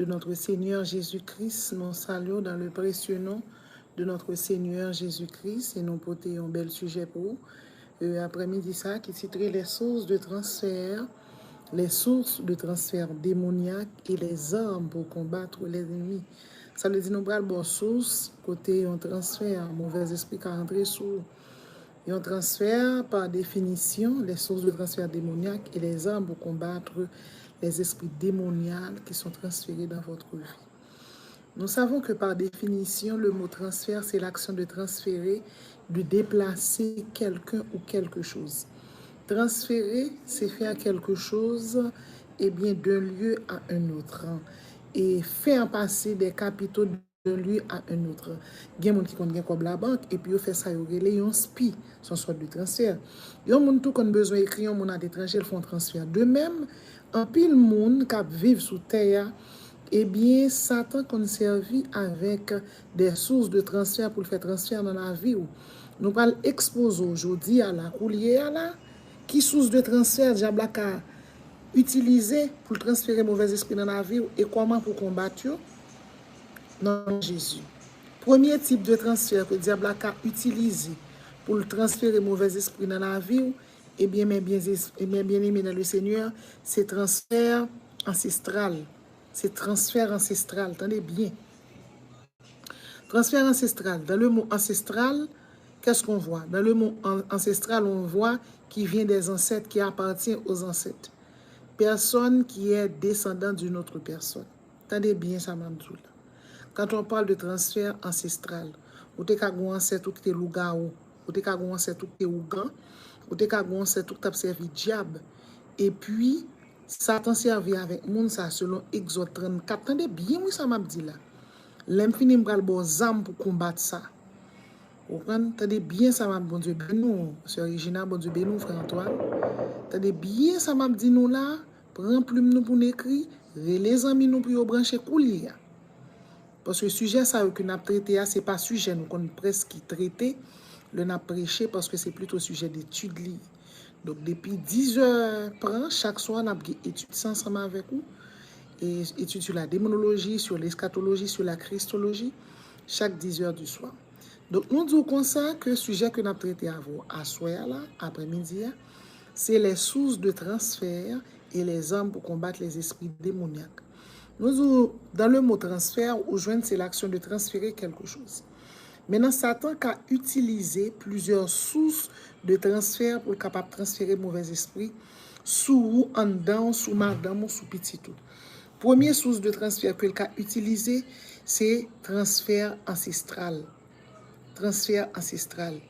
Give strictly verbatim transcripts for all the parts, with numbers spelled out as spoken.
de notre Seigneur Jésus-Christ, nou salye w dans le précieux nom de notre Seigneur Jésus-Christ, e nou pote yon bèl sijè pou ou. Euh, aprèmidi sa ki titre Les sources de transfert, les sources de transfert démoniaque et les armes pour combattre l'ennemi. Sa vle di nou pral bò sous kote yon transfè, movèz espri ka antre sou ou. Yon transfè, par définition, les sources de transfert démoniaque et les armes pour combattre les esprits démoniales qui sont transférés dans votre vie. Nous savons que par définition, le mot transfert, c'est l'action de transférer, de déplacer quelqu'un ou quelque chose. Transférer, c'est faire quelque chose, eh bien, d'un lieu à un autre. Et faire passer des capitaux d'un lieu à un autre. Gen moun ki konn gen kòb labank, epi yo fè sa yo rele yon spi, se yon sòt de transfè. Yon moun tou konn bezwen ekri yon moun aletranje, l fè yon transfè. De menm, anpil moun k ap viv sou tè a, ebyen, Satan konn sèvi avèk de sources de transfert pou l fè transfè nan lavi w. Nou pral ekspoze w jodi a la, koulye a la, ki source de transfè dyab la ka itilize pou l transfere movèz espri nan lavi w e kòman pou konbat yo nan non Jezi. Premye tip de transfè ke dyab la ka itilize pou l transfere movèz espri nan lavi w, ebyen, mes bien, mes bien-aimés dans le Seigneur, se transfè ansestral. Se transfè ansestral. Tande byen. Transfè ansestral. Dans le mot ancestral, qu'est-ce qu'on voit? Dans le mot an- ancestral, on voit qui vient des ancêtres, qui appartient aux ancêtres. Personne qui est descendant d'une autre personne. Tande byen sa m ap di w la. Quand on parle de transfert ancestral, ou te ka gen yon ansèt ou ki te lougawou, ou te ka gen yon ansèt ou ki te ougan, ou te ka gen yon ansèt ou ki t ap sèvi dyab. Epi, Satan sèvi avèk moun sa, selon Egzòd trannkat. Tande byen, wi, sa m ap di la. Lè m fini, m pral ba w zam pou konbat sa. Ou konprann? Tande byen sa m ap, Bondye beni w, sè Regina, Bondye beni w, frè Antoine. Tande byen sa m ap di nou la, pran plim nou pou n ekri, rele zanmi nou pou yo branche koulye a. Paske sijè sa yo ke n ap trete a, se pa sijè nou konn prèske trete lè n ap preche, paske se plito sijè detid li ye. Donk, depi dizè pran, chak swa, n ap gen etid sa ansanm avèk ou. E etid sur la démonologie, sur l'eschatologie, sur la christologie, chak dizè di swa. Donk, nou di w konsa ke sijè ke n ap trete avè w aswè a la, aprèmidi a, se les sources de transfert et les armes pour combattre les esprits démoniaques. Nou di w, dans le mot transfert, ou jwenn se l'action de transférer quelque chose. Maintenant, Satan ka itilize plizyè sources de transfert pou l kapab transfere movèz espri sou ou, anndan w, sou madanm ou, sou pitit ou. Premye source de transfert ke l ka itilize, se transfè ansestral. Transfè ansestral.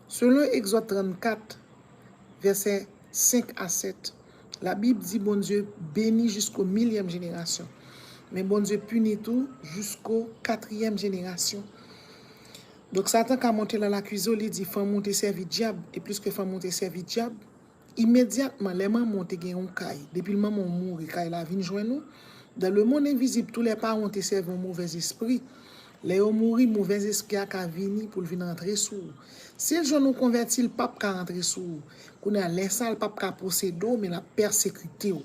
Selon Egzòd trannkat, vèsè senk a sèt, Labib di Bondye beni jisko milyèm jenerasyon. Men Bondye pini tou jisko katriyèm jenerasyon. Donk, Satan ka monte la l akize w, li di, fanmi w te sèvi dyab, e pliske fanmi w te sèvi dyab, imedyatman, lè manman w te gen yon kay, depi l manman w mouri, kay la vin jwenn ou. Dans le monde invisible, tou lè paran w te sèvi yon movèz espri. Lè yo mouri, movèz espri a ka vini pou l vin antre sou ou. Si l jwenn ou konvèti, l p ap ka antre sou ou. Kounye a, lè sa a, l p ap ka posede w, men l ap pèsekite w.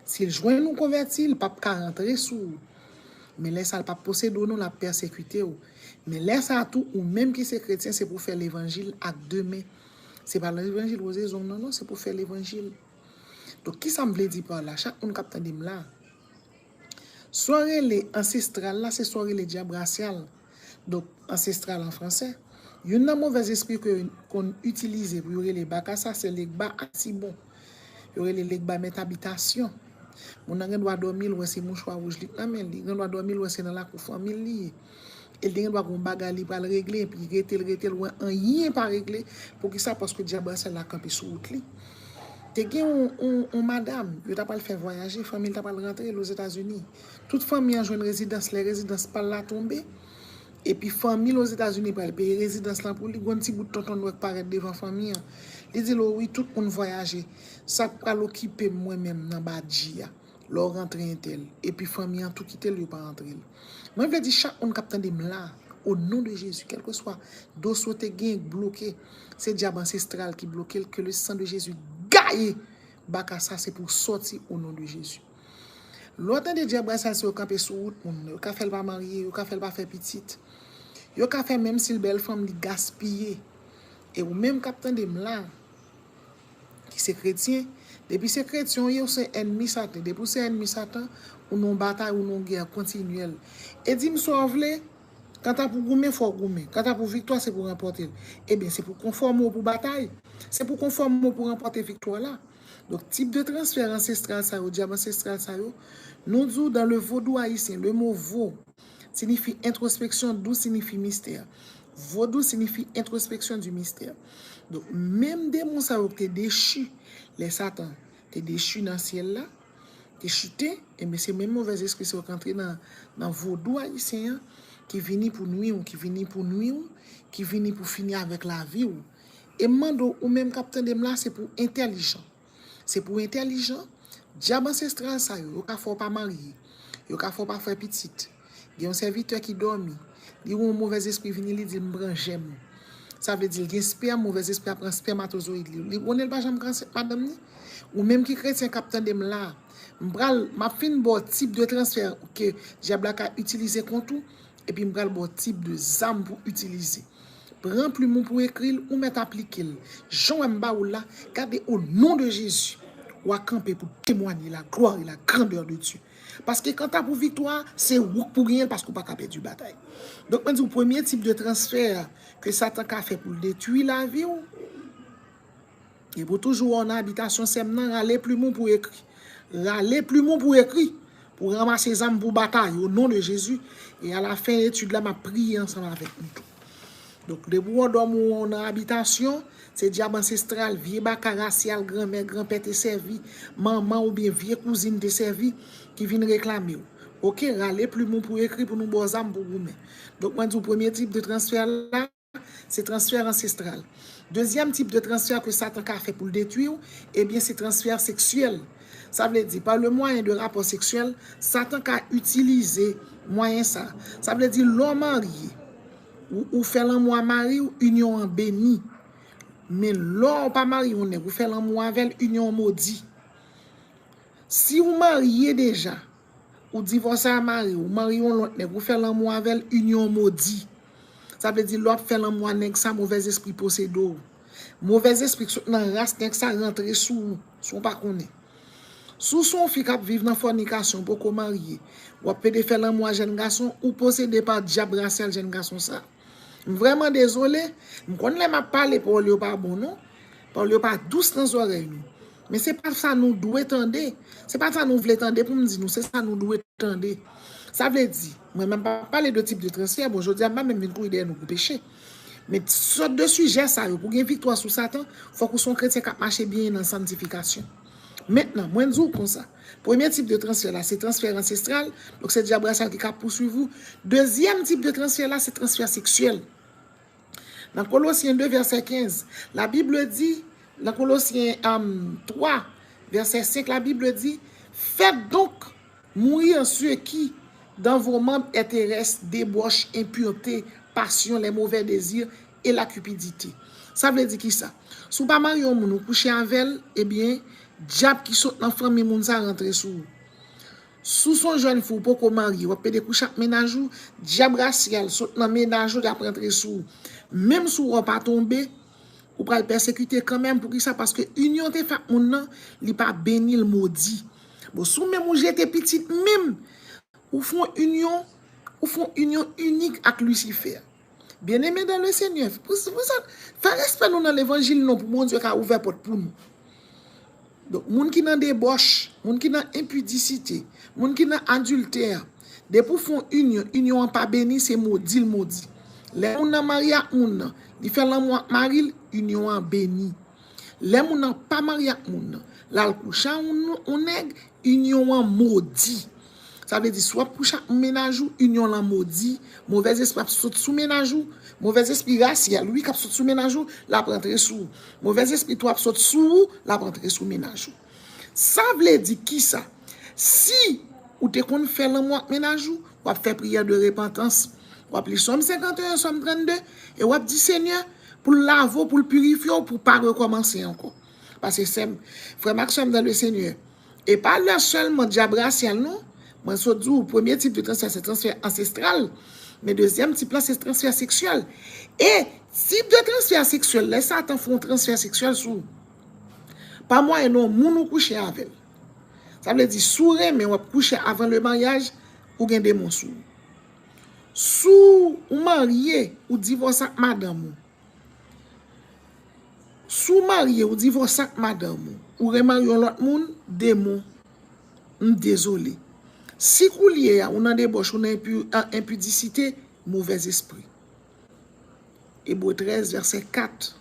Si l jwenn ou konvèti, l p ap ka rantre sou ou. Men lè sa a, l p ap posede w non, l ap pèsekite w. Men lè sa a tou, ou menm ki se kretyen, se pou w fè levanjil ak de men. Se pa levanjil woze zong nan non, se pou w fè levanjil. Donk, kisa m vle di pa la? Chak moun k ap tande m la, sa w rele ansestral la, se sa w rele dyab rasyal. Donk, ansestral an fransè. Youn nan movèz espri ke yo konn itilize pou yo rele baka sa, se legba atibon. Yo rele legba mèt abitasyon. Moun nan gen dwa dòmi, l wè se mouchwa wouj li k nan men li. Gen dwa dòmi, l wè se nan lakou fanmi l li ye. E l te gen dwa gen yon bagay li pral regle, epi rete l, rete l, wè anyen pa regle. Poukisa? Paske dyab rasyal la kanpe sou wout li. Te gen yon, yon, yon madanm, yo ta pral fè vwayaje, fanmi l ta pral rantre l Ozetazini. Tout fanmi an jwenn rezidans, lè rezidans pa l la tonbe, epi fanmi l Ozetazini pral peye rezidans lan pou li, gon ti bout tonton nwè k parèt devan fanmi an. Li di l, o wi, tout moun vwayaje. Sa k pral okipe m mwen menm nan badji a? Lè w rantre entèl, epi fanmi an tou kite l, yo pa rantre l. Mwen vle di chak moun k ap tande m la, o non de Jezi, kèlkeswa dosye w te gen k bloke, se dyab ansestral ki bloke l, ke le san de Jezi gaye baka sa, se pou w sòti o non de Jezi. Lè w tande dyab rasyal se yo kanpe sou wout moun, yo ka fè l pa marye, yo ka fè l pa fè pitit. Yo ka fè menm si l bèl fanm li gaspiye. E ou menm k ap tande m la, ki se kretyen, depi se kretyen ou ye, ou se ènmi Satan. Depi ou se ènmi Satan, ou nan yon batay, ou nan yon gè kontinyèl. E di m sa w vle, kanta pou goumen, fò w goumen. Kanta pou viktwa, se pou ranpòte l. Ebyen, se pou konfòme w pou batay. Se pou konfòme w pou ranpòte viktwa la. Donk, tip de transfè ansestral sa yo, dyab ansestral sa yo, nou di w dans le vodou haïtien, le mot vo siyifi entrospeksyon, dou siyifi mistè. Vodou siyifi entrospeksyon di mistè. Donk, menm demon sa yo ki te dechi, lè Satan te dechi nan syèl la, te chite, ebyen se menm movèzespri sa yo k antre nan, nan vodou ayisyen an, ki vini pou nwi w, ki vini pou nwi w, ki vini pou fini avèk lavi w. E m mande w, ou menm k ap tande m la, se pou w entèlijan. Se pou w entèlijan. Dyab ansestral sa yo, yo ka fè w pa marye. Yo ka fè w pa fè pitit. Gen yon sèvitè ki dòmi. Li wè yon movèzespri vini, li di l, "M pran jèm ou." Sa vle di l gen spèm, movèzespri a pran spèmatozoyid li. Li konnen l pa janm ka ansent madanm ni. Ou menm ki kretyen k ap tande m la, m pral, m ap fin ba w tip de transfè ke dyab la ka itilize kont ou, epi m pral ba w tip de zam pou w itilize. Pran plim ou pou ekri l, ou mèt aplike l. Jan w wè m ba ou l la, gade, au nom de Jésus, w a kanpe pou temwanye la gloire et la grandeur de Dieu. Paske kanta pou viktwa, se ou k pou genyen l, paske ou pa ka pèdi batay. Donk, mwen di w, premye tip de transfè ke Satan ka fè pou l detwi lavi w, e pou toujou wè w nan abitasyon sè m nan, rale plim ou pou ekri. Rale plim ou pou ekri. Pou ranmase zam pou batay, au nom de Jésus. E a la fen etid la, m ap priye ansanm avèk nou tou. Donk, depi w dòmi w nan abitasyon, se dyab ansestral, vye baka rasyal, granmè, granpè te sèvi, manman oubyen vye kouzin te sèvi, ki vin reklame w. Oke, rale plim ou pou ekri pou nou ba w zam pou goumen. Donk, mwen di w, premye tip de transfè la, se transfè ansestral. Dezyèm tip de transfè ke Satan ka fè pou l detwi w, ebyen, se transfè seksyèl. Sa vle di, pa le mwayen de rapò seksyèl, Satan ka itilize mwayen sa. Sa vle di, lè w marye, ou, ou fè lanmou a mari w, inyon an beni. Men lè w pa marye yon nèg, ou fè lanmou avè l, inyon an modi. Si w marye deja, ou divòse a mari w, ou marye yon lòt nèg, ou fè lanmou avè l, inyon an modi. Sa vle di, lè w ap fè lanmou a nèg sa, movèzespri posede w. Movèzespri k sot nan ras nèg sa rantre sou ou, san w pa konnen. Si w se yon fi k ap viv nan fònikasyon, poko marye, w ap pede fè lanmou a jèn gason, ou posede pa dyab rasyal jèn gason sa. M vrèman dezole, m konn lè m ap pale, pawòl yo pa bon non. Pawòl yo pa dous nan zòrèy nou. Men se pa sa nou dwe tande. Se pa sa nou vle tande pou m di nou, se sa nou dwe tande. Sa vle di, mwen menm pa pale de tip de transfè, bon, jodi a m pa menm vin kouri dèyè nou pou peche. Men sòt de sijè sa yo, pou gen viktwa sou Satan, fòk ou se yon kretyen k ap mache byen nan santifikasyon. Mentnan, mwen di w konsa, premye tip de transfè la, se transfè ansestral, donk se dyab rasyal ki ka pouswiv ou. Dezyèm tip de transfè la, se transfè seksyèl. Nan Kolosyen de, vèsè kenz, la Bible dit, nan Kolosyen, euh, twa, vèsè senk, la Bible dit, faites donc mourir ce qui, dans vos membres, est terrestre, débauche, impureté, passion, les mauvais désirs et la cupidité. Sa vle di ki sa? Si w pa marye yon moun, ou kouche avè l, ebyen, dyab ki sot nan fanmi moun sa rantre sou ou. Si w se yon jèn fi, ou poko marye, w ap pede kouche ak mennaj ou, dyab rasyal sot nan mennaj ou, l ap rantre sou ou. Menm si w pa tonbe, ou pral pèsekite kanmenm. Poukisa? Paske inyon te fè ak moun nan, li pa beni, l modi. Bon, si w menm ou jete pitit menm, ou fè yon inyon, ou fè yon inyon inik ak Lisifè. Byeneme dan le Senyè, pou, pou sa, fè respè nou nan levanjil non pou Bondye ka ouvè pòt pou nou. Donk, moun ki nan debòch, moun ki nan enpidisite, moun ki nan adiltè, depi w fè yon inyon, inyon an pa beni, se modi l modi. Lè moun nan marye ak moun nan, li fè lanmou ak mari l, inyon an beni. Lè moun nan pa marye ak moun nan, l al kouche ak yon, yon nèg, inyon an modi. Sa vle di, si w ap kouche ak mennaj ou, inyon lan modi, movèzespri ap sot sou mennaj ou, movèzespri rasyal, wi, k ap sot sou mennaj ou, l ap rantre sou ou. Movèzespri tou ap sot sou ou, l ap rantre sou mennaj ou. Sa vle di kisa? Si ou te konn fè lanmou ak mennaj ou, w ap fè priyè de repantans, w ap li Sòm senkanteyen, Sòm trannde, e w ap di Senyè pou l lave w, pou l pirifye w, pou w pa rekòmanse ankò. Paske sè m, frè m ak sè m dan le Senyè, e pa lè sèlman dyab rasyal non, Mwen sot di w, premye tip de transfè, se transfè ansestral. Men dezyèm tip la, se transfè seksyèl. E tip de transfè seksyèl, lè Satan fè yon transfè seksyèl sou ou, pa mwayen yon moun ou kouche avè l. Sa vle di, si w renmen, w ap kouche avan le maryaj, ou gen demon sou ou. Si w marye, ou divòse ak madanm ou. Si w marye, ou divòse ak madanm ou, ou remarye yon lòt moun, demon, m dezole. Si koulye a, ou nan debòch, ou nan enpi-, a, enpidisite, movèzespri. Ebre trèz, vèsè kat.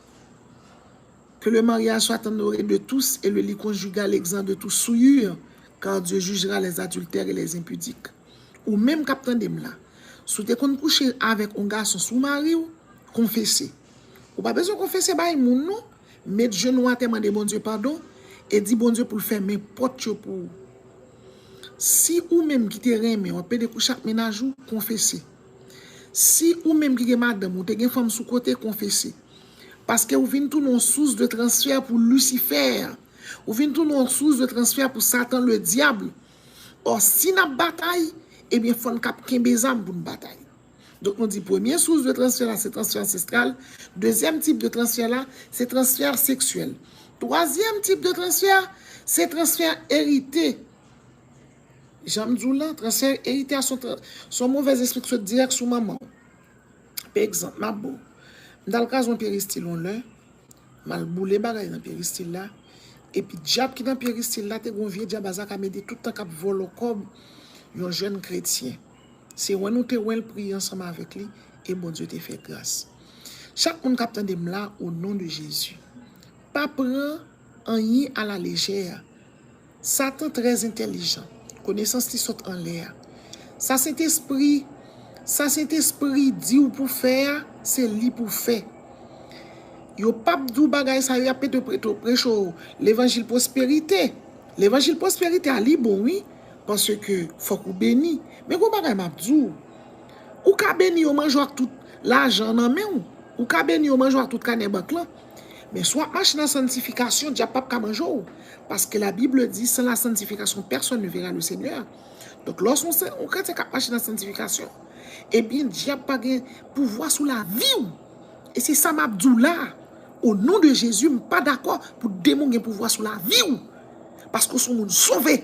Que le mariage soit honoré de tous et le lit conjugal exempt de toute souillure, car Dieu jugera les adultères et les impudiques. Ou menm k ap tande m la, si w te konn kouche avèk yon gason, si w mari w, konfese. Ou pa bezwen konfese bay moun, non. Met jenou atè, mande Bondye padon, e di Bondye pou l fèmen pòt yo pou ou. Si ou menm ki te renmen, w ap pede kouche ak mennaj ou, konfese. Si ou menm ki gen madanm, ou te gen fanm sou kote, konfese. Paske ou vin tounen yon sous de transfè pou Lisifè. Ou vin tounen yon sous de transfè pou Satan, le diable. Ò, si n ap batay, ebyen, fò n kab kenbe zam pou n batay. Donk, nou di premye sous de transfè la, se transfè ansestral. Dezyèm tip de transfè la, se transfè seksyèl. Twazyèm tip de transfè, se transfè erite. Jan m di w la, transfè erite a se yon tra-, se yon movèzespri k sot dirèk sou manman w. Pa egzanp, m ap ba w. M t al kraze yon peristil yon lè, m al boule bagay nan peristil la, epi dyab ki nan peristil la te gen yon vye dyab a zaka mete tout tan k ap vòlò kòb yon jèn kretyen. Se wè nou te wè l priye ansanm avèk li, e Bondye te fè gras. Chak moun k ap tande m la, o non de Jezi, pa pran anyen alalejè. Satan trè entèlijan. Konesans li sot anlè a. Sa Sentespri, sa Sentespri di w pou fè a, se li pou fè. Yo p ap di w bagay sa yo, y ap pete pre-, preche w levanjil pwosperite. Levanjil pwosperite a, li bon, wi, paske fòk ou beni. Men gon bagay m ap di w. Ou ka beni yo manje w ak tout lajan nan men w. Ou ka beni yo manje w ak tout kanè bank lan. Men si w ap mache nan santifikasyon, dyab p ap ka manje w. Parce que la Bible dit, sans la sanctification, personne ne verra le Seigneur. Donk, lòske yon kretyen k ap mache nan santifikasyon, ebyen, dyab pa gen pouvwa sou lavi w. E se sa m ap di w la. O non de Jezi, m pa dakò pou demon gen pouvwa sou lavi w. Paske w se yon moun sove.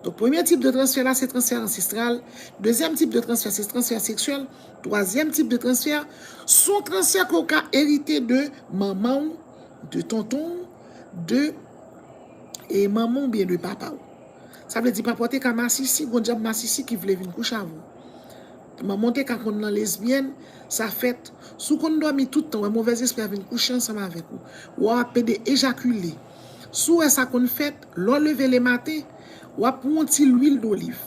Donk, premye tip de transfè la, se transfè ansestral. Dezyèm tip de transfè, se transfè seksyèl. Twazyèm tip de transfè, se yon transfè ke w ka erite de manman w, de tonton w, de, e, manman w oubyen de papa w. Sa vle di, papa w te ka masisi, gon dyab masisi ki vle vin kouche avè w. Manman w te ka konn nan lesbyèn, sa fèt. Si w konn dòmi tout tan, wè movèzespri a vin kouche ansanm avèk ou. Wè w ap pede ejakile. Si w wè sa konn fèt, lè w leve lematen, w ap pran yon ti lwil doliv.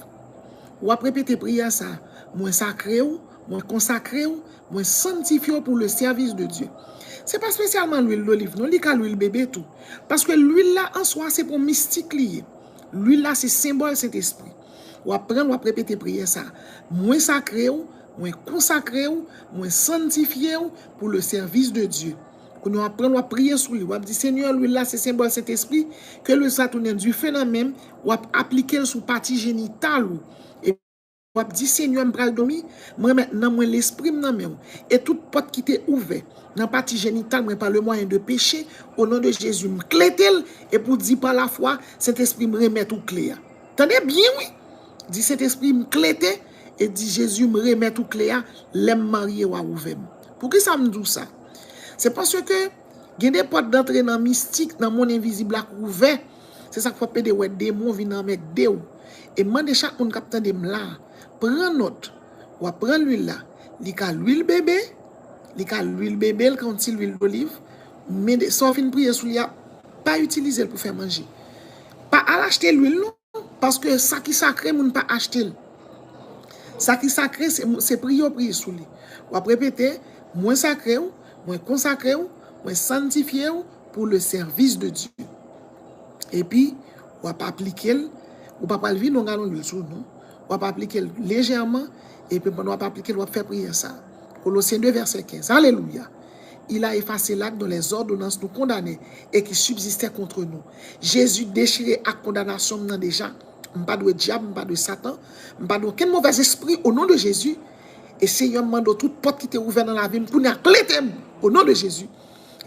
W ap repete priyè sa, mwen sakre w, mwen konsakre w, mwen sanntifye w pour le service de Dieu. Se pa espesyalman lwil doliv, non, li ka lwil bebe tou. Paske lwil la an swa, se pou mistik li ye. Lwil la, se senbòl Sentespri. W ap pran l, w ap repete priyè sa. Mwen sakre w, mwen konsakre w, mwen sanntifye w pour le service de Dieu. Kounye a w ap pran l, w ap priye sou li. W ap di, Senyè, lwil la se senbòl Sentespri, ke lwil sa tounen dife nan men m, w ap aplike l sou pati jenital ou. E w ap di, Senyè, m pral dòmi, m remèt nanm mwen, lespri m nan men w. E tout pòt ki te ouvè nan pati jenital mwen pa le mwayen de peche, o non de Jezi, m klete l, e pou di pa lafwa, Sentespri, m remèt ou kle a. Tande byen, wi. Di, Sentespri, m klete, e di, Jezi, m remèt ou kle a, lè m marye, w a ouvè m. Poukisa m di w sa? Se paske gen de pòt dantre nan mistik, nan monn envizib la k ouvè. Se sa k fè w ap pede wè demon vin anmègde w. E m mande chak moun k ap tande m la, pran nòt. W ap pran lwil la. Li ka lwil bebe, li ka lwil bebe, li ka yon ti lwil doliv. Men de, sa w fin priye sou li a, pa itilize l pou fè manje. Pa al achte lwil, non. Paske sa ki sakre, moun pa achte l. Sa ki sakre, se, se priye w priye sou li. W ap repete, mwen sakre w, mwen konsakre w, mwen sanntifye w pour le service de Dieu. Epi, w ap aplike l, ou pa pral vide yon galon lwil sou ou, non. W ap aplike l lejèman, epi pandan w ap aplike l, w ap fè priyè sa. Kolosyen de, vèsè kenz. Alelouya! Il a effacé l'acte dont les ordonnances nous condamnaient et qui subsistait contre nous. Jezi dechire ak kondanasyon m nan deja. M pa dwe dyab, m pa dwe Satan, m pa dwe okenn movèz espri, o non de Jezi. E Senyè, m mande w tout pòt ki te ouvè nan lavi m, kounye a klete m, o non de Jezi.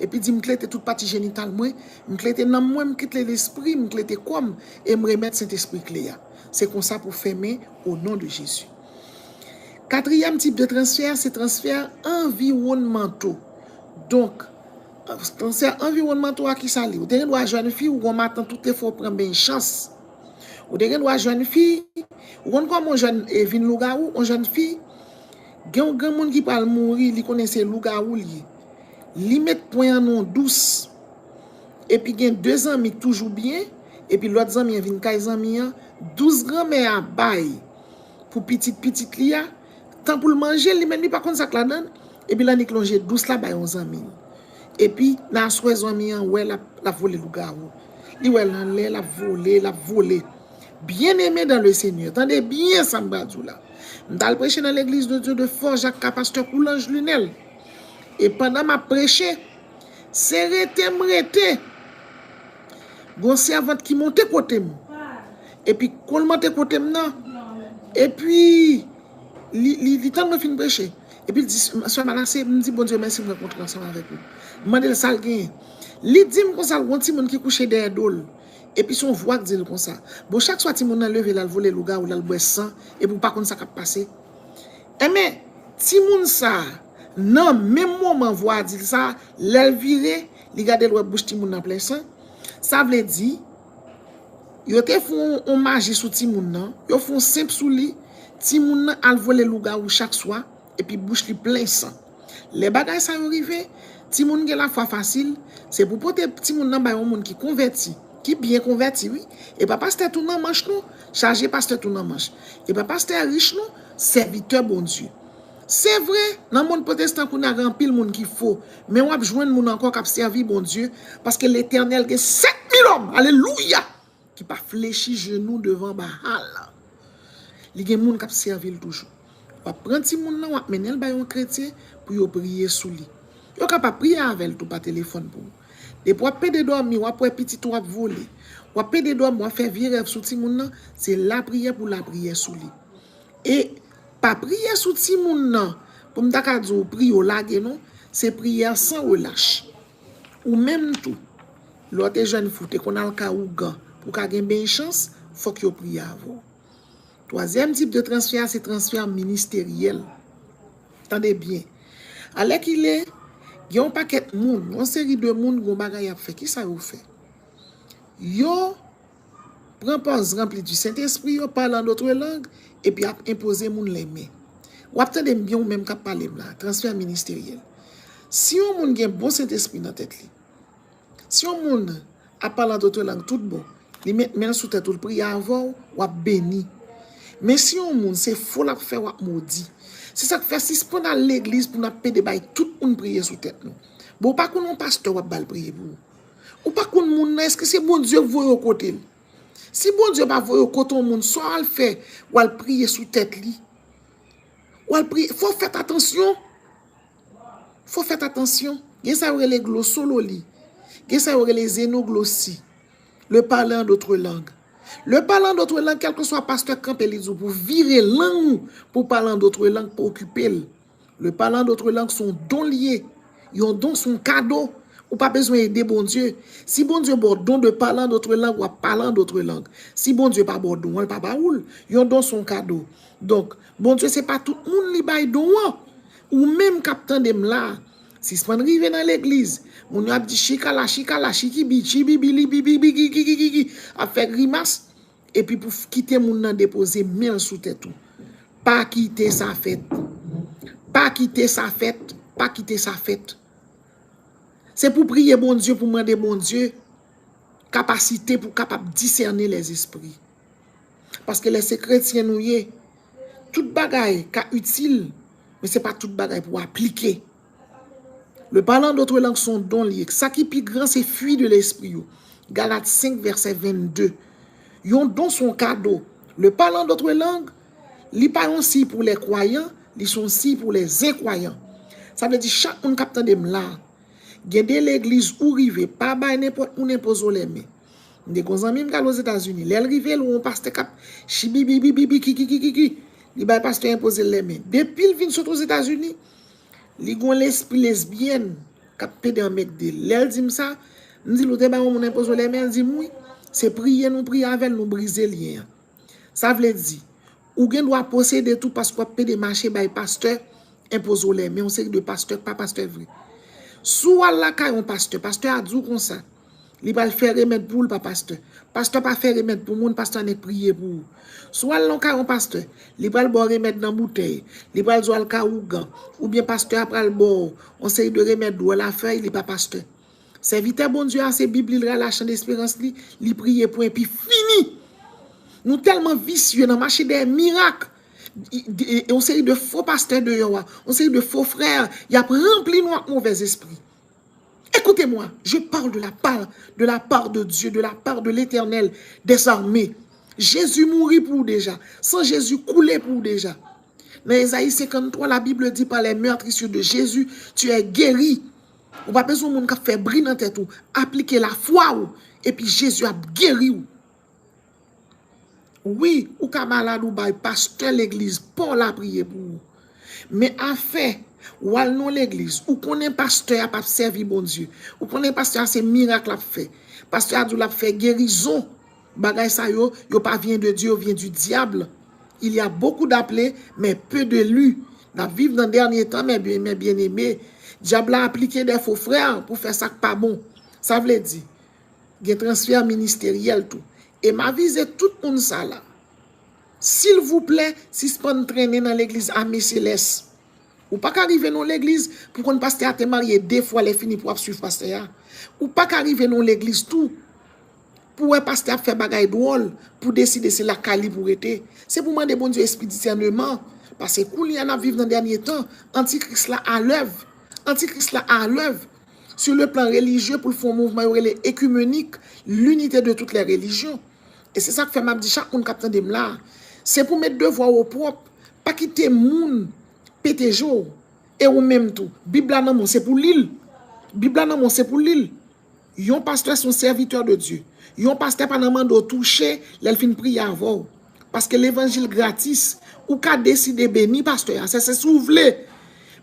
Epi di m klete tout pati jenital mwen, m klete nanm mwen, m klete lespri, m klete kò m, e m remèt Sentespri kle a. Se konsa pou fèmen, o non de Jezi. Katriyèm tip de transfè, se transfè anviwònmanto. Donk, transfè anviwònmanto a ki sa li? Ou te gen dwa jèn fi, ou gon matant, ou te fè w pran beny chans. Ou te gen dwa jèn fi, ou konn kòman yon jèn e vin lougawou, yon jèn fi, gen yon granmoun ki pral mouri, li konnen se lougawou li ye. Li met pwen an nan yon dous. Epi gen de zanmi k toujou byen, epi lòt zanmi an vin kay zanmi an, dous granmè a bay pou pitit pitit li a, tan pou l manje l, li menm li pa konn sa k ladan l, epi l annik lonje dous la bay yon zanmi l. Epi nan aswè zanmi an wè l ap, l ap vole lougawou. Li wè l anlè, l ap vole, l ap vole. Byeneme dan le Senyè, tande byen sa m pral di w la. M t al preche nan legliz de Dieu de Fort Jacques ka pastè Coulanges Lunel. E pandan m ap preche, se rete m rete. Gon sèvant ki monte kote m. Epi kon l monte kote m nan, epi li, li, li tann mwen fin preche. Epi l di, "Sè Manase, m di Bondye mèsi m rankontre ansanm avèk ou." M mande l sa l genyen. Li di m konsa, l gon timoun ki kouche dèyè do l. Epi se yon vwa k di l konsa, "Bon, chak swa timoun nan leve, l al vole lougawou, l al bwè san, epi w pa konn sa k ap pase." Enben, timoun sa a, nan menm moman vwa a di l sa, lè l vire, li gade l wè bouch timoun nan plen san. Sa vle di, yo te fè yon, yon maji sou timoun nan, yo fè yon senp sou li, timoun nan al vole lougawou chak swa, epi bouch li plen san. Lè bagay sa yo rive, timoun gen lafwa fasil, se pou pote timoun nan bay yon moun ki konvèti, ki byen konvèti, wi. E pa pastè tou nan manch non, chaje pastè tou nan manch. E pa pastè rich non, sèvitè Bondye. Se vre, nan mond pwotestan kounye a gen anpil moun ki fo, men w ap jwenn moun ankò k ap sèvi Bondye, paske Letènèl gen sèt mil òm, alelouya, ki pa flechi jenou devan Baal. Li gen moun k ap sèvi l toujou. W ap pran timoun nan, w ap mennen l bay yon kretyen pou yo priye sou li. Yo kapab priye avè l tou pa telefòn pou ou. Depi w ap pede dòmi, w ap wè pitit ou ap vole. W ap pede dòmi, w ap fè vye rèv sou timoun nan, se lapriyè pou lapriyè sou li. E pa priye sou timoun nan pou m ta ka di w priye w lage non, se priyè san relach. Ou menm tou, lè w te jèn fi, w te konn al kay ougan pou w ka gen beny chans, fòk yo priye avè w. Twazyèm tip de transfè a, se transfè ministeryèl. Tande byen. Alèkile, gen yon pakèt moun, yon seri de moun, gon bagay y ap fè. Kisa yo fè? Yo pran pòz ranpli di Sentespri, yo pale an dòt lang, epi ap enpoze moun lèmen. W ap tande m byen ou menm k ap pale m la, transfè ministeryèl. Si yon moun gen bon Sentespri nan tèt li, si yon moun ap pale an dòt lang tout bon, li met men l sou tèt ou, l priye avè w, w ap beni. Men si yon moun se fo l ap fè, w ap modi. Se sa k fè sispann al legliz pou n ap pede bay tout moun priye sou tèt nou. Bon, ou pa konn yon pastè w ap ba l priye pou ou. Ou pa konn moun nan, èske se Bondye k voye w kote l? Si Bondye pa voye w kote yon moun, sa w al fè? W al priye sou tèt li. W al priye, fò w fèt atansyon. Fò w fèt atansyon. Gen sa yo rele glosololi. Gen sa yo rele zenoglosi. Le parler en d'autres langues. Le parler en d'autres langues, kèlkeswa pastè k kanpe, li di w pou vire lang ou pou pale an dòt lang, pa okipe l. Le parler en d'autres langues se yon don li ye. Yon don se yon kado. Ou pa bezwen ede Bondye. Si Bondye ba w don de parler en d'autres langues, w ap pale an dòt lang. Si Bondye pa ba w don an, l pa ba ou l. Yon don se yon kado. Donk, Bondye se pa tout moun li bay don an. Ou menm k ap tande m la, sispann rive nan legliz. Moun yo ap di chikala, chikala, chikibi, chibibili, bibibigigigigi, ap fè grimas. Epi pou kite moun nan depoze men l sou tèt ou. Pa kite sa fèt. Pa kite sa fèt. Pa kite sa fèt. Se pou priye Bondye, pou mande Bondye kapasite pou kapab disène lèzespri. Paske lè se kretyen nou ye, tout bagay ka itil, men se pa tout bagay pou aplike. Le parler en d'autres langues se yon don li ye. Sa ki pi gran se fwi de lespri yo. Galat senk vèsè vennde. Yon don se yon kado. Le parler en d'autres langues, li pa yon siy pou lè kwayan, li se yon siy pou lè zenkwayan. Sa vle di chak moun k ap tande m la, gen de legliz ou rive, pa bay nenpòt moun enpoze w lèmen. M te gon zanmi m k al Ozetazini. Lè l rive, l wè yon pastè k ap chibibibibibi, kikikikiki. Li bay pastè a enpoze l lèmen. Depi l vin sot Ozetazini, li gon lespri lesbyèn k ap pede anmègde l. Lè l di m sa, m di l, "Ou te bay yon moun enpoze w lèmen?" L di m, "Wi. Se priye nou priye avè l, nou brize lyen an." Sa vle di, ou gen dwa posede tou paske w ap pede mache bay pastè enpoze w lèmen, yon seri de pastè k pa pastè vre. Si w al lakay yon pastè, pastè a di w konsa, li pral fè remèd pou w, li pa pastè. Pastè pa fè remèd pou moun, pastè a nèk priye pou ou. Si w al lakay yon pastè, li pral ba w remèd nan boutèy, li pral di w al ka ougan, oubyen pastè a pral ba w yon seri de remèd dwòl a fèy, li pa pastè. Sèvitè Bondye a, se Bib li, l rale a chan desperans li, li priye pou epi fini. Nou tèlman visye nan mache dèyè mirak. I- de- Yon seri de fo pastè deyò a, yon seri de fo frè, y ap ranpli nou ak movèzespri. Écoutez-moi, je parle de la part, de la part de Dieu, de la part de l'Éternel des armées. Jezi mouri pou ou deja. San Jezi koule pou ou deja. Nan Ezayi senkanntwa, la Bible dit, "Par les meurtrissures de Jésus, tu es guéri." Ou pa bezwen moun k ap fè bri nan tèt ou. Aplike lafwa w, epi Jezi ap geri w. Wi, ou ka malad, ou bay pastè legliz pa w la priye pou ou. Men afè w al nan legliz, ou konnen pastè a p ap sèvi Bondye. Ou konnen pastè a se mirak l ap fè. Pastè a di w l ap fè gerizon. Bagay sa yo, yo pa vyen de Dye, yo vyen du diable. Il y a beaucoup d'appelés, mais peu d'élus. N ap viv nan dènye tan, mes bien, mes bien-aimés. Dyab la aplike de fo frè pou fè sa k pa bon. Sa vle di, gen transfè ministeryèl tou. E m avize tout moun sa la. Silvouplè, sispann trennen nan legliz ame selès. Ou pa ka rive nan yon legliz pou konn pastè a te marye de fwa, lè fini pou w ap swiv pastè a. Ou pa ka rive nan yon legliz tou pou wè pastè ap fè bagay dwòl, pou deside se lakay li pou rete. Se pou mande Bondye espri disèneman, paske kounye a n ap viv nan dènye tan, antikris la alèv. Antikris la alèv. Sur le plan religieux, pou l fè yon mouvman yo rele ekimenik, l'unité de toutes les religions. E se sa k fè m ap di chak moun k ap tande m la, se pou met devwa w opwòp, pa kite moun pete je w. E ou menm tou, Bib la nan men w, se pou li l. Bib la nan men w, se pou li l. Yon pastè se yon sèvitè de Dye. Yon pastè pa nan mande w touche lè l fin priye avè w. Paske levanjil gratis, ou ka deside beni pastè a, se, se si w vle.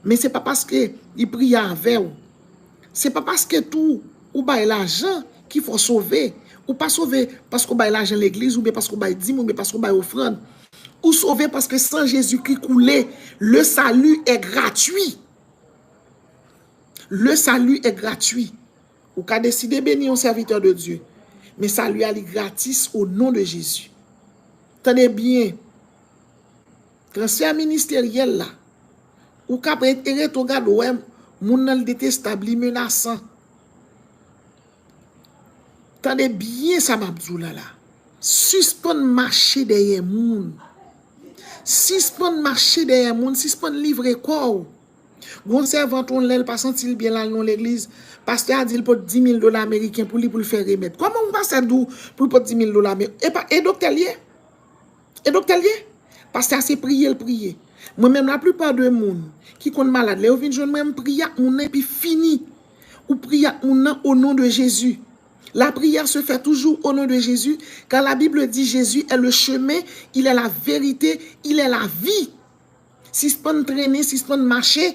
Men se pa paske li priye avè w. Se pa paske tou ou bay lajan ki fè w sove. Ou pa sove paske w bay lajan legliz, oubyen paske w bay dim, oubyen paske w bay ofrann. Ou sove paske san Jezi ki koule, le salut est gratuit. Le salut est gratuit. Ou ka deside beni yon sèvitè de Dye, men sali a li gratis o non de Jezi. Tande byen, transfè ministeryèl la, ou ka ret, e rete w gade w wè moun nan l detestab, li menasan. Tande byen sa m ap di w la la. Sispann mache dèyè moun. Sispann mache dèyè moun, sispann livre kò w. Gon sèvant ou lè l pa santi l byen l al nan legliz, pastè a di l pot di mil dola ameriken pou li pou l fè remèd. Kòman yon pastè di w pou l pot di mil dola ameriken? E pa, e doktè l ye? E doktè l ye? Pastè a se priye l priye. Mwen menm, laplipa de moun ki konn malad, lè yo vin jwenn mwen, m priye ak moun nan epi fini. Ou priye ak moun nan o non de Jezi. La prière se fait toujours au nom de Jésus, car la Bible dit Jésus est le chemin, il est la vérité, il est la vie. Sispann trennen, sispann mache,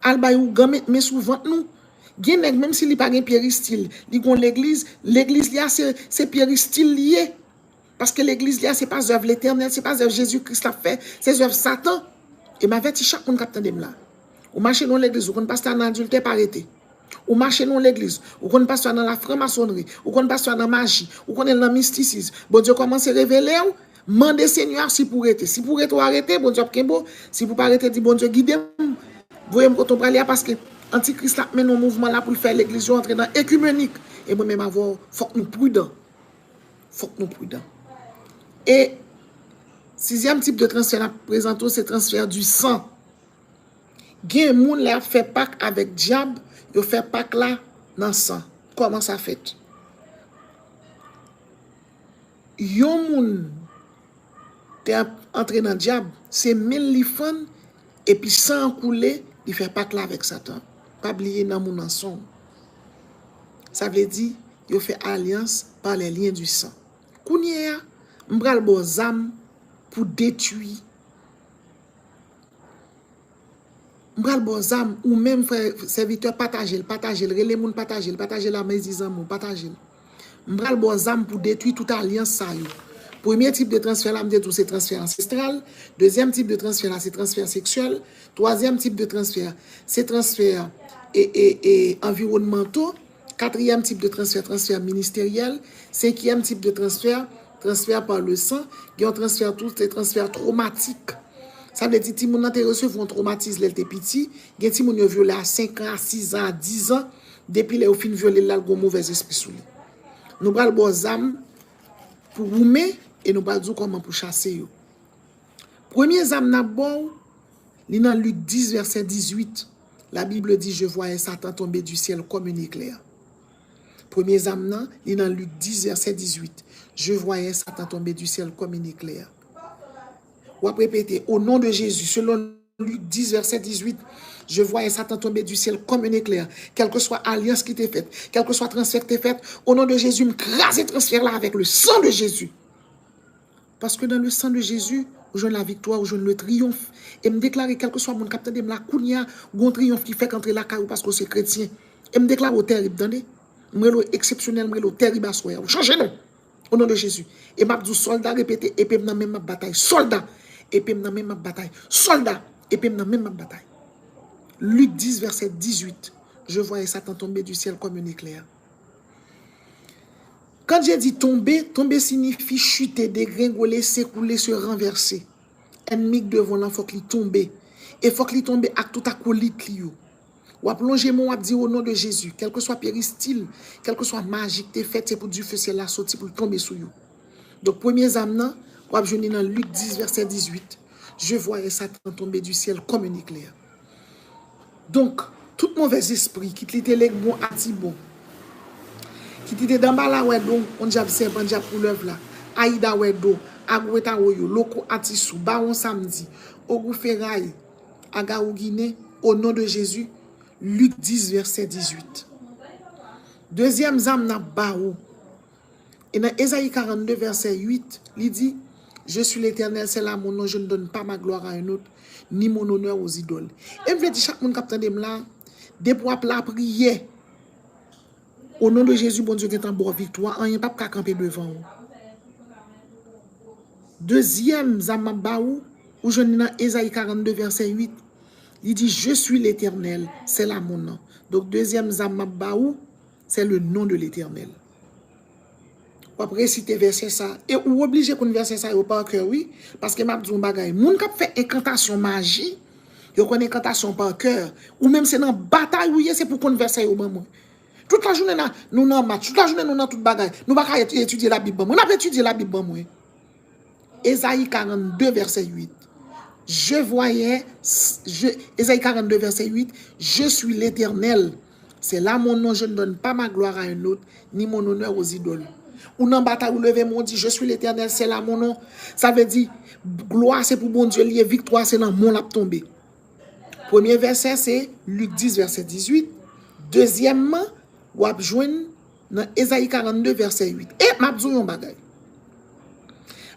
al bay ougan met men sou vant nou. Gen nèg, menm si li pa gen pye ristil, li gon legliz, legliz li a se, se pye ristil li ye. Paske legliz li a se pa zèv Letènèl, se pa zèv Jezi Kris l ap fè, se zèv Satan. E m avèti chak moun k ap tande m la. Ou mache nan legliz, ou konn pastè a nan adiltè, pa rete. Ou mache nan legliz, ou konn pastè a nan lafranmasonri, ou konn pastè a nan maji, ou konnen l nan mistisis. Bondye kòmanse revele w, mande Senyè a si pou rete. Si pou rete, w a rete, Bondye ap kenbe w. Si pou pa rete, di, "Bondye, gide m, voye m kote w prale a," paske antikris la ap mennen yon mouvman la pou l fè legliz yo antre nan ekimenik. E mwen menm avè w, fòk nou pridan. Fòk nou pridan. E sizyèm tip de transfè n ap prezante w, se transfè du sang. Gen moun lè y ap fè pak avèk dyab, yo fè pak la nan san. Kòman sa fèt? Yon moun te ap antre nan dyab, se men l li fann, epi san an koule, li fè pak la avèk Satan. Pa bliye nan moun an san w. Sa vle di, Yo fè alyans par les liens du sang. Kounye a, m pral ba w zam pou detwi. M pral ba w zam, ou menm, frè, sèvitè, pataje l, pataje l, rele moun, pataje l, pataje l a mezi zanmi w, pataje l. M pral ba w zam pou detwi tout alyans sa yo. Premye tip de transfè la, m te di w se transfè ansestral. Dezyèm tip de transfè la, se transfè seksyèl. Twazyèm tip de transfè, se transfè e, e, e, anviwònmanto. Katriyèm tip de transfè, transfè ministeryèl. Senkyèm tip de transfè, transfè par le sang. Gen yon transfè tou, se transfè twomatik. Sa vle di timoun nan te resevwa yon twomatiz lè l te piti. Gen timoun yo vyole a senk an, a sis an, a diz an. Depi lè yo fin vyole l la, l gen yon movèz espri sou li. Nou pral ba w zam pou goumen e nou pral di w kòman pou chase yo. Premye zam n ap ba w, li nan Lik dis, vèsè dizuit. La Bible dit, je voyais Satan tomber du ciel comme un éclair. Premye zam nan, li nan Lik dis, vèsè dizuit. Je voyais Satan tomber du ciel comme un éclair. W ap repete, au nom de Jésus, selon Lik dis, vèsè dizuit, je voyais Satan tomber du ciel comme un éclair. Kèlkeswa alyans ki te fèt, kèlkeswa transfè ki te fèt, au nom de Jésus, m kraze transfè la avec le sang de Jésus. Paske dans le sang de Jésus, ou jwenn laviktwa, ou jwenn le triyonf. E m deklare, kèlkeswa moun k ap tande m la, kounye a, gon triyonf ki fèk antre lakay ou paske w se kretyen. E m deklare w terib, tande. M rele w eksepsyonèl, m rele w terib aswè a. Ou chanje non. Au nom de Jésus. E m ap di w, sòlda, repete, epe m nan men m ap batay. Sòlda, epe m nan men m ap batay. Sòlda, epe m nan men m ap batay. Lik dis, vèsè dizuit. Je voyais Satan tomber du ciel comme un éclair. Quand je dis tomber, tomber signifie chuter, dégringoler, s'écrouler, se renverser. Ènmi k devan w lan, fòk li tonbe. E fòk li tonbe ak tout akolit li yo. W ap lonje men w, w ap di, au nom de Jésus, kèlkeswa peristil, kèlkeswa maji k te fèt, se pou dife syèl la soti pou l tonbe sou yo. Donk, premye zam nan, w ap jwenn li nan Lik dis, vèsè dizuit. Je voyais Satan tomber du ciel comme un éclair. Donk, tout movèzespri, kit li te Legbon, Atibon, kit li te Danbalawèdo, yon dyab sèpan, dyab koulèv la, Ayidawèdo, Agwetawoyo, Loko Atisou, Bawon Samdi, Ogou Feray, Agawou Ginen, au nom de Jésus, Lik dis, vèsè dizuit. Dezyèm zam n ap ba ou, e nan Ezayi karannde, vèsè uit, li di, je suis l'Éternel, c'est là mon nom, je ne donne pas ma gloire à un autre, ni mon honneur aux idoles. E m vle di chak moun k ap tande m la, depi w ap lapriyè, au nom de Jésus, Bondye gentan ba w viktwa, anyen p ap ka kanpe devan ou. Dezyèm zam m ap ba ou, ou jwenn li nan Ezayi karannde, vèsè uit. Li di, je suis l'Éternel, c'est là mon nom. Donk, dezyèm zam m ap ba ou, c'est le nom de l'Éternel. W ap resite vèsè sa. E ou oblije konn vèsè sa yo pa kè, wi. Paske m ap di w yon bagay. Moun k ap fè enkantasyon maji, yo konn enkantasyon pa kè. Ou menm se nan batay ou ye, se pou konn vèsè yo ban mwen. Tout lajounen nan, nou nan match. Tout lajounen nou nan tout bagay. Nou pa ka et-, etidye Labib ban mwen. N ap etidye Labib ban mwen. Ezayi karannde, vèsè uit. Je voyais, je, Ezayi karannde, vèsè uit, je suis l'Éternel. C'est là mon nom, je ne donne pas ma gloire à un autre, ni mon honneur aux idoles. Ou nan batay, ou leve men, ou di, je suis l'Éternel, c'est là mon nom. Sa vle di, glwa se pou Bondye li ye, viktwa se nan men w l ap tonbe. Premye vèsè se Lik dis, vèsè dizuit. Dezyèmman, w ap jwenn nan Ezayi karannde, vèsè uit. E m ap di w yon bagay.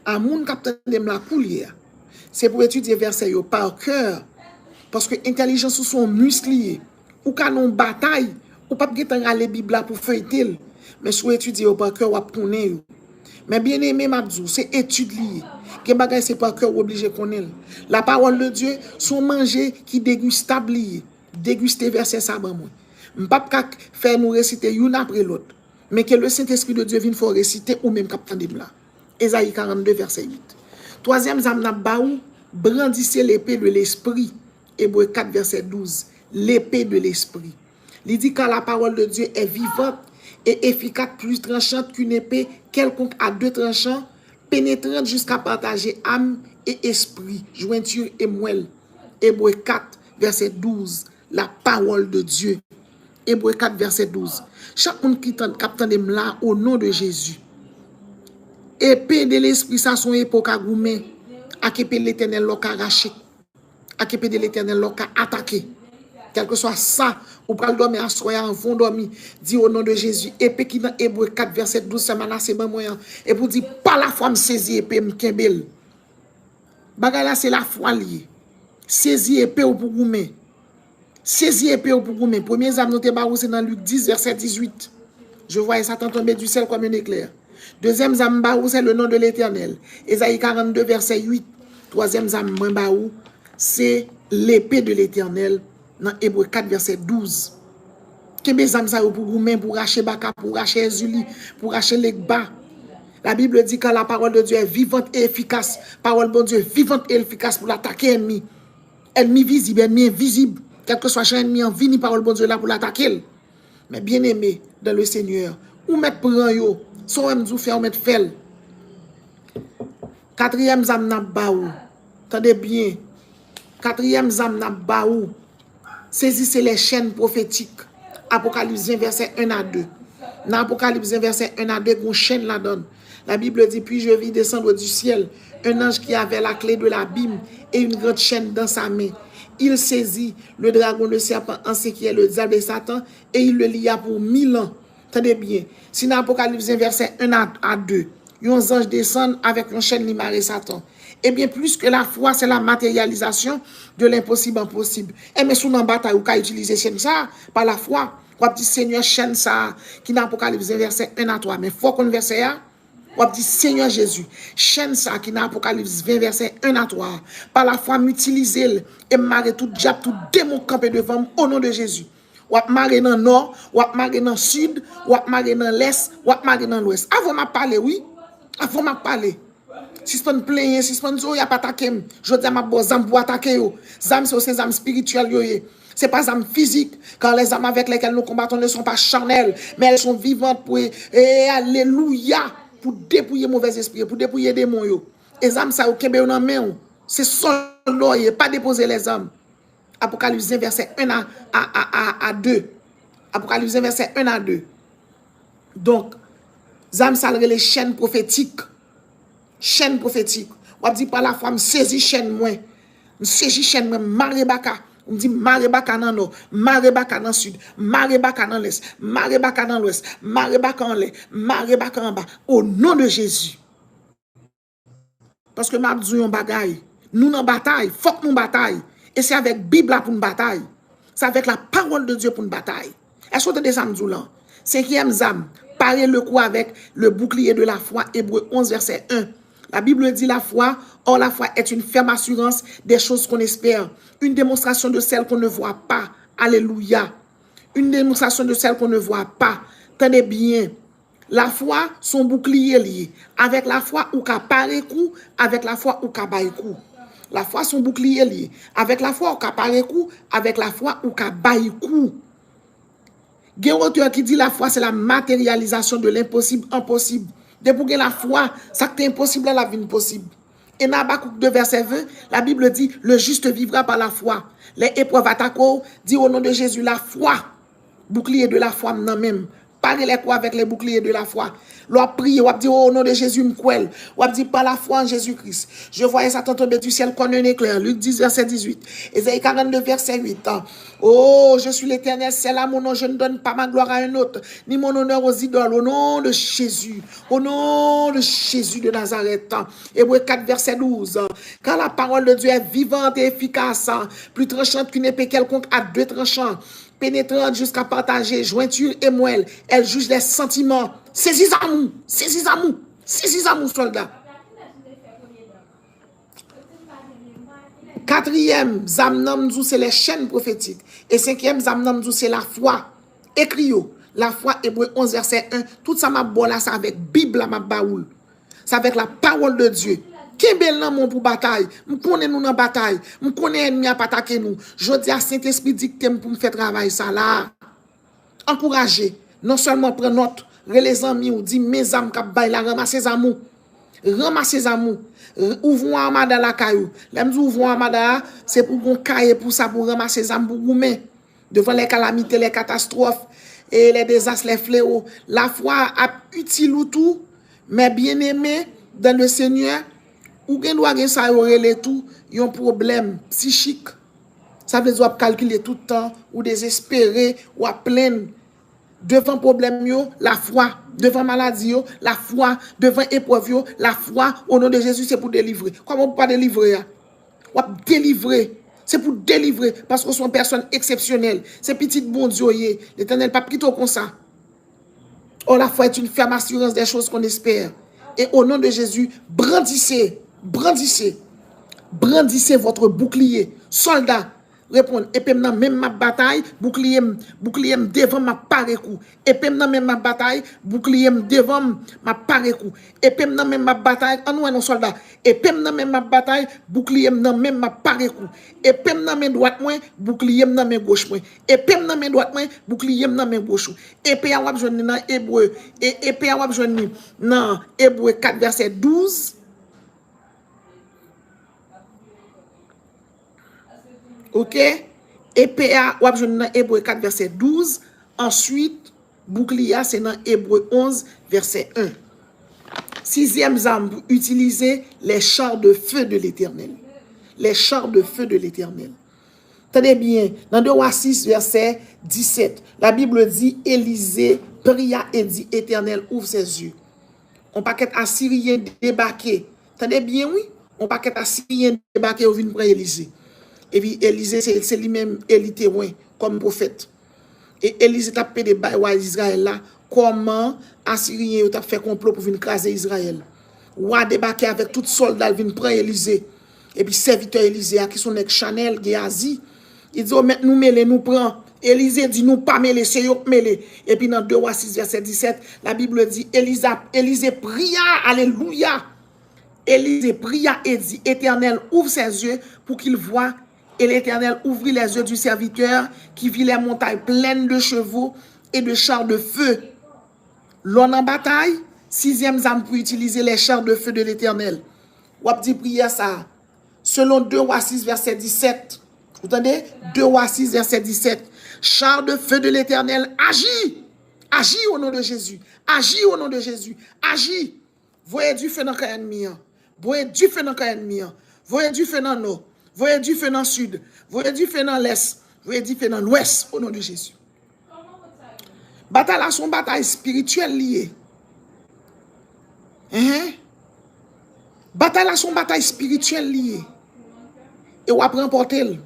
A moun k ap tande m la koulye a, se pou etidye vèsè yo pa kè, paske entèlijans ou se yon misk li ye. Ou ka nan yon batay, ou p ap gentan rale Bib la pou feyte l. Men si w etidye yo pa kè, w ap konnen yo. Men byeneme, m ap di w, se etid li ye. Gen bagay se pa kè ou oblije konnen l. La parole de Dieu, se yon manje ki degistab li ye. Degiste vèsè sa ban mwen. M p ap ka fè nou resite youn apre lòt. Men ke le Sentespri de Dye vin fè w resite ou menm k ap tande m la. Ezayi karannde, vèsè uit. Twazyèm zam n ap ba ou, brandissez l'épée de l'esprit. Ebre kat, vèsè douz. L'épée de l'esprit. Li di, car la parole de Dieu est vivante et efficace, plus tranchante qu'une épée quelconque à deux tranchants, pénétrante jusqu'à partager âme et esprit, jointure et moelle. Ebre kat, vèsè douz. La parole de Dieu. Ebre kat, vèsè douz. Chak moun ki tann, k ap tande m la, au nom de Jésus. Epe de lespri sa se yon epe w ka goumen. Ak epe Letènèl la w ka rache. Ak epe de Letènèl la w ka atake. kèlkeswa sa, ou pral dòmi aswè a, anvan w dòmi, di, "O non de Jezi, epe ki nan Ebre kat vèsè douz, sè Manase ban mwen an." Epi w di, "Pa lafwa, m sezi epe, m kenbe l." Bagay la, se lafwa l ye. Sezi epe w pou goumen. Sezi epe w pou goumen. Premye zam nou te ba ou, se nan Lik dis, vèsè dizuit. Je voyais Satan tomber du ciel comme un éclair. Dezyèm zam m ba ou, se le nom de l'Éternel. Ezayi karannde, vèsè uit. Twazyèm zam mwen ba ou, se l'épée de l'Éternel, nan Ebre kat, vèsè douz. Kenbe zam sa yo pou goumen, pou rache Baka, pou rache Èzili, pou rache Legba. La Bible dit, car la parole de Dieu est vivante et efficace. Pawòl Bondye vivant e efikas pou l atake ènmi. Ènmi vizib, ènmi envizib. Kèlkeswa jan ènmi an vini, pawòl Bondye la pou l atake l. Men byeneme dan le Senyè, ou mèt pran yo. Sa w wè m di w fè, ou mèt fè l. Katriyèm zam n ap ba ou. Tande byen. Katriyèm zam n ap ba ou. Saisissez les chaînes prophétiques. Apokalips ven, vèsè en a de. Nan Apokalips ven, vèsè en a de, gon chèn ladan l. La Bible dit, puis je vis descendre du ciel un ange qui avait la clé de l'abîme et une grande chaîne dans sa main. Il saisit le dragon, le serpent ancien qui est le diable et Satan, et il le lia pour mille ans. Tande byen. Si nan Apokalips ven, vèsè en a, a de, yon zanj desann avèk yon chèn, li mare Satan. Ebyen, plis ke lafwa, se la materyalizasyon de lenposib an posib. Enben, si w nan batay, ou ka itilize chèn sa a, pa lafwa. W ap di, Senyè, chèn sa a, ki nan Apokalips ven, vèsè en a twa. Men fò w konn vèsè a, w ap di, Senyè Jezi, chèn sa a, ki nan Apokalips ven, vèsè en a twa a, pa lafwa, m itilize l, e m mare tout dyab, tout demon k kanpe devan m, o non de Jezi. W ap mare nan nò, w ap mare nan sid, w ap mare nan lès, w ap mare nan lwès. Avan m ap pale, wi. Avan m ap pale. Sispann plenyen, sispann di, "O, y ap atake m." Jodi a, m ap ba w zam pou atake yo. Zam sa yo se zam espirityèl yo ye. Se pa zam fizik. Car les armes avec lesquelles nous combattons ne sont pas charnelles, mais elles sont vivantes pour, e, alelouya, pou depouye movèzespri yo, pou depouye demon yo. E zam sa yo, kenbe yo nan men w. Se sòlda w ye, pa depoze lèzam. Apokalips ven, vèsè en a, a, a, a, a de. Apokalips ven, vèsè en a de. Donk, zam sa l rele chèn pwofetik. Chèn pwofetik. W ap di, "Pa lafwa, m sezi chèn mwen. M sezi chèn mwen, m mare Baka." M di, "M mare Baka nan nò, m mare Baka nan sid, m mare Baka nan lès, m mare Baka nan lwès, m mare Baka anlè, m mare Baka anba. O non de Jezi." Paske m ap di w yon bagay. Nou nan batay, fòk nou batay. E se avèk Bib la pou n batay. Se avèk la parole de Dieu pou n batay. Èske w tande sa m di w lan? Senkyèm zam, parez le coup avec le bouclier de la foi, Hébreux onze, verset un. La Bible dit la foi, or la foi est une ferme assurance des choses qu'on espère, une démonstration de celles qu'on ne voit pas. Alléluia. Une démonstration de celles qu'on ne voit pas. Tande byen. Lafwa se yon boukliye li ye. Avèk lafwa, ou ka pare kou, avèk lafwa, ou ka bay kou. Lafwa se yon boukliye li ye. Avèk lafwa, ou ka pare kou, avèk lafwa, ou ka bay kou. Gen otè ki di lafwa se la matérialisation de l'impossible en possible. Depi w gen lafwa, sa k te enposib la, l ap vin posib. E nan Abakouk de vèsè ven, la Bible dit, le juste vivra par la foi. Lè eprèv atake w, di, au nom de Jésus, la foi. Bouclier de la foi m nan men m. Pare lè kou avèk le bouclier de la foi. Lè w ap priye, w ap di, au nom de Jésus, m kwè l. W ap di, par la foi en Jésus-Christ, je voyais Satan tomber du ciel comme un éclair. Luc dix, verset dix-huit. Ésaïe quarante-deux, verset huit. Oh, je suis l'Éternel, c'est là mon nom, je ne donne pas ma gloire à un autre, ni mon honneur aux idoles, au nom de Jésus, au nom de Jésus de Nazareth. Hébreux quatre, verset douze. Car la parole de Dieu est vivante et efficace, plus tranchante qu'une épée quelconque à deux tranchants, pénétrante jusqu'à partager jointure et moelle. Elle juge les sentiments. Sezi zam ou, sezi zam ou, sezi zam ou, sòlda. Katriyèm zam nan, m di w, se les chaînes prophétiques. E senkyèm zam nan, m di w, se lafwa. Ekri yo. Lafwa, Ebre onz, vèsè en. Tout sa m ap ba w la, se avèk Bib la m ap ba ou l. Se avèk la parole de Dieu. Kenbe l nan men w pou batay. M konnen nou nan batay. M konnen ènmi a ap atake nou. Jodi a, Sentespri dikte m pou m fè travay sa la. Ankouraje. Non sèlman pran nòt, rele zanmi w, di, "Men zam k ap bay la, ranmase zam ou. Ranmase zam ou. Ouvri yon amada lakay ou." Lè m di ouvri yon amada a, se pou gon kaye pou sa, pou ranmase zam, pou goumen. Devant les calamités, les catastrophes, et les désastres, les fléaux, la foi ap itil ou tou. Mes bien-aimés dans le Seigneur, ou gen dwa gen sa yo rele tou yon pwoblèm psichik. Sa vle di w ap kalkile tout tan, ou dezespere, w ap plenn. Devan pwoblèm yo, lafwa. Devan maladi yo, lafwa. Devan eprèv yo, lafwa. O non de Jezi, se pou delivre. Kòman pou pa delivre a? W ap delivre. Se pou delivre, paske w se yon pèsòn eksepsyonèl. Se pitit Bondye w ye. Letènèl p ap kite w konsa. Or, la foi est une ferme assurance des choses qu'on espère. Et au nom de Jésus, brandissez, brandissez, brandissez votre bouclier. Sòlda, reponn, epe m nan men m, m ap batay, boukliye m, boukliye m devan m, m ap pare kou. Epe m nan men m, m ap batay, boukliye m devan m, m ap pare kou. Epe m nan men m, m ap batay, ann wè non sòlda. Epe m nan men m, m ap batay, boukliye m nan men m, m ap pare kou. Epe m nan men dwat mwen, boukliye m nan men goch mwen. Epe m nan men dwat mwen, boukliye m nan men goch ou. Epe a w ap jwenn li nan Ebre. E, epe a w ap jwenn li nan Ebre kat vèsè douz. Oke? Epe a w ap jwenn li nan Ebre kat vèsè douz. Answit, boukliye a se nan Ebre onz vèsè en. Sizyèm zam pou itilize, les chars de feu de l'Éternel. Les chars de feu de l'Éternel. Tande byen, nan de Wa sis vèsè disèt, la Bible di Elize priya e di, Etènèl, ouvre ses yeux. On pakèt Asiryen debake. Tande byen wi, on pakèt Asiryen debake, yo vin pran Elize. Epi Elize se, se li menm Eli te wen kòm pwofèt. E Elize t ap pede bay wa Izrayèl la kòman Asiryen yo t ap fè konplo pou vin kraze Izrayèl. Wa debake avèk tout sòlda l vin pran Elize. Epi sèvitè Elize a, ki se yon nèg Chanèl, Geyazi, li di yo, mèt, nou mele, nou pran. Elize di, nou pa mele, se yo k mele. Epi nan de Wa sis vèsè disèt, la Bible di, Eliza, Elize priya, alelouya. Élisée pria et dit, Éternel, ouvre ses yeux pour qu'il voie. Et l'Éternel ouvrit les yeux du serviteur, qui vit les montagnes pleines de chevaux et de chars de feu. Lè w nan batay, sizyèm zam pou itilize, les chars de feu de l'Éternel. W ap di priyè sa a, selon de Wa sis vèsè disèt. Ou tande? De Wa sis vèsè disèt. Chars de feu de l'Éternel, agis! Agis au nom de Jésus. Agis au nom de Jésus. Agis! Voye dife nan kan ènmi an. Voye dife nan kan ènmi an. Voye dife nan nò. Voye dife nan sid. Voye dife nan lès. Voye dife nan lwès, o non de Jezi. Batay la se yon batay espirityèl li ye. Enhen. Batay la se yon batay espirityèl li ye. E w ap ranpòte l.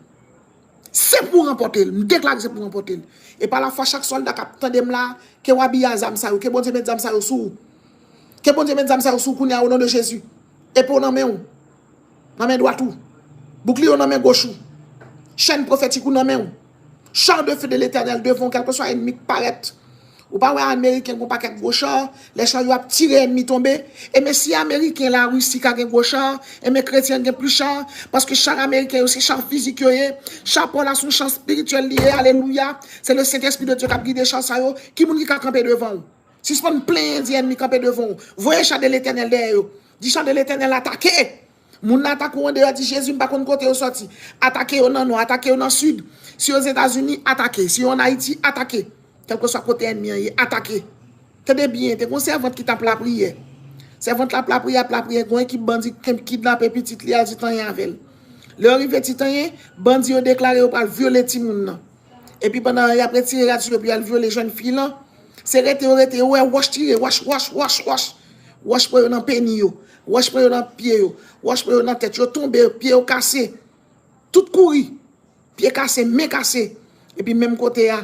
Se pou w ranpòte l. M deklare se pou w ranpòte l. E pa lafwa chak sòlda k ap tande m la, ke w abiye a zam sa yo, ke Bondye met zam sa yo sou ou. Ke Bondye met zam sa yo sou ou kounye a, o non de Jezi. Epe w nan men w, nan men dwat ou. Boukliye w nan men goch ou. Chèn pwofetik ou nan men w. Char de feu de l'Éternel devan w, kèlkeswa ènmi k parèt. Ou pa wè Ameriken gon pakèt gwo cha, lè cha yo ap tire ènmi tonbe. E men si Ameriken, Larisi ka gen gwo cha, e men kretyen gen plis cha, paske cha Ameriken yo se cha fizik yo ye. Cha Pòl la se yon cha espirityèl li ye, alelouya. Se le Sentespri de Dye k ap gide cha sa yo. Ki moun ki ka kanpe devan w? Sispann plenyen, di ènmi kanpe devan w. Voye cha de Letènèl dèyè yo. Di cha de Letènèl atake. Moun nan atake w andeyò, di Jezi, m pa konn kote yo sòti. Atake yo nan nò, atake yo nan sid. Si yo Ozetazini, atake. Si yo ann Ayiti, atake. Kèlkeswa kote ènmi an ye, atake. Tande byen, te gon sèvant ki t ap lapriyè. Sèvant la ap lapriyè, ap lapriyè, gon ekip bandi k-, kidnape pitit li, al Titanyen avè l. Lè yo rive Titanyen, bandi yo deklare yo pral vyole timoun nan. Epi pandan y ap retire rad sou yo pou y al vyole jèn fi lan, se rete yo rete, yo wè wòch tire, wòch, wòch, wòch, wòch. Wòch pran yo nan peni yo, wòch pran yo nan pye yo, wòch pran yo nan tèt yo, tonbe, pye yo kase. Tout kouri, pye kase, men kase. Epi menm kote a,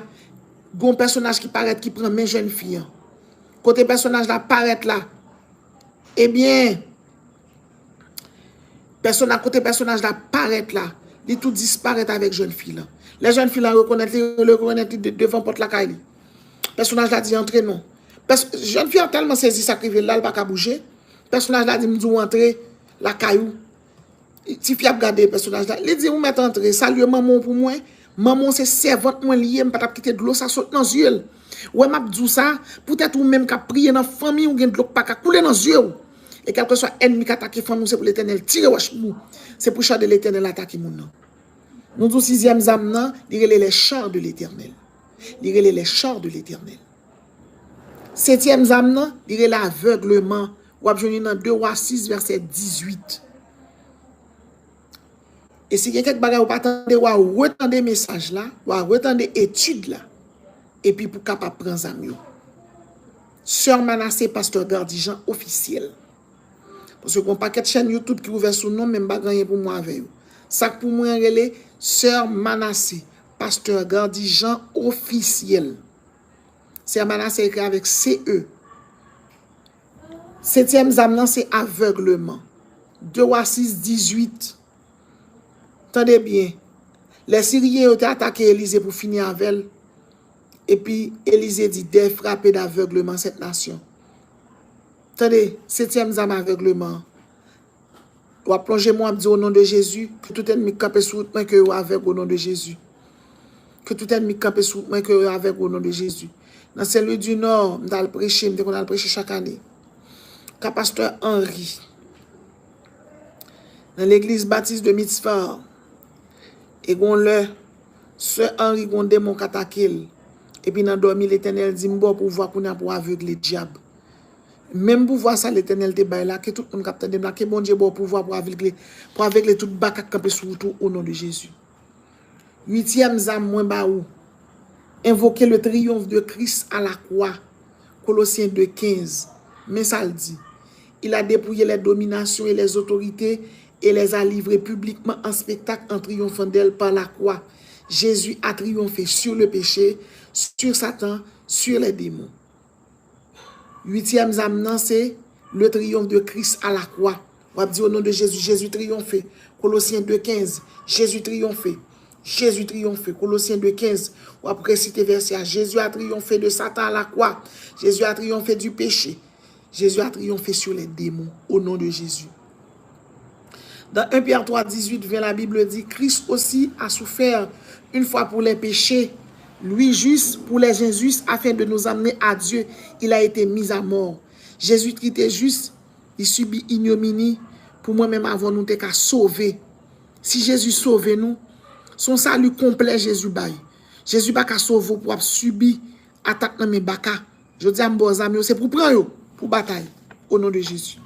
gon pèsonaj ki parèt ki pran men jèn fi an. Kote pèsonaj la parèt la, ebyen, pèsona-, kote pèsonaj la parèt la, li tou disparèt avèk jèn fi lan. Lè jèn fi lan rekonèt li, li rekonèt li de-, devan pòt lakay li. Pèsonaj la di, antre non. Pès-, jèn fi an tèlman sezi sa k rive l la, l pa ka bouje. Pèsonaj la di, m di w antre lakay ou. Tifi ap gade pèsonaj la. Li di, ou mèt antre, salye manman w pou mwen. Manman w se sèvant mwen li ye, m pa t ap kite dlo sa sot nan zye l. Ou wè m ap di w sa, poutèt ou menm k ap priye nan fanmi w, gen dlo k pa ka koule nan zye w. E kèlkeswa ènmi k atake fanmi w, se pou Letènèl tire wòch pou ou. Se pou cha de Letènèl atake moun nan. Nou di w sizyèm zam nan, li rele les chars de l'Éternel. Li rele les chars de l'Éternel. Setyèm zam nan, li rele avègleman. W ap jwenn li nan de Wa sis vèsè dizuit. E si gen kèk bagay ou pa tande, w a retande mesaj la, w a retande etid la, epi pou kapab pran zam yo. Sè Manase, Pastè Gardy Jean Ofisyèl. Paske gen yon pakèt chèn YouTube ki ouvè sou non, men m pa gen anyen pou mwen avè yo. Sa k pou mwen rele Sè Manase, Pastè Gardy Jean Ofisyèl. Sè Manase ekri avèk C E. Setyèm zam nan se avègleman. De Wa sis, dizuit. Tande byen. Lè Siriyen yo te atake Elize pou fini avè l, epi Elize di, deuil frappé d'avègleman cette nation. Tande, setyèm zam avègleman an. W ap plonje men w ap di, o non de Jezi, ke tout ènmi k kanpe sou wout mwen, ke yo avèg o non de Jezi. Ke tout ènmi k kanpe sou wout mwen, ke yo avèg o non de Jezi. Nan Sen Lwi di Nò, m t al preche, m te konn al preche chak ane. Ka Pastè Henry. Nan legliz Batis de Mitzvah. E gon lè, Sè Henry gon demon k atake l. Epi nan dòmi, Letènèl di, m ba w pouvwa kounye a pou w avegle dyab. Menm pouvwa sa Letènèl te bay la, ke tout moun k ap tande m la, ke Bondye ba w pouvwa pou avegle, pou avegle tout baka k kanpe sou wout ou, o non de Jezi. Uityèm zam mwen ba ou. Invoquez le triomphe de Christ à la croix. Kolosyen de kenz. Men sa l di. Il a dépouillé les dominations et les autorités et les a livrées publiquement en spectacle en triomphant d'elles par la croix. Jésus a triomphé sur le péché, sur Satan, sur les démons. Uityèm zam nan se le triomphe de Christ à la croix. W ap di, o non de Jezi, Jezi triyonfe. Kolosyen de kenz, Jezi triyonfe. Jezi triyonfe. Kolosyen de kenz, w ap resite vèsè a. Jésus a triomphé de Satan à la croix. Jésus a triomphé du péché. Jésus a triomphé sur les démons. Au nom de Jésus. Dans un Pierre trois, dix-huit, vingt, la Bible dit, Christ aussi a souffert une fois pour les péchés, lui juste pour les injustes, afin de nous amener à Dieu. Il a été mis à mort. Jezi ki te jis, li sibi inyomini pou mwen menm avè w nou te ka sove. Si Jezi sove nou, se yon sali konplè Jezi bay. Jezi pa ka sove w pou w ap sibi atak nan men baka. Jodi a m ba w zam yo, se pou pran yo, pou batay. O non de Jezi.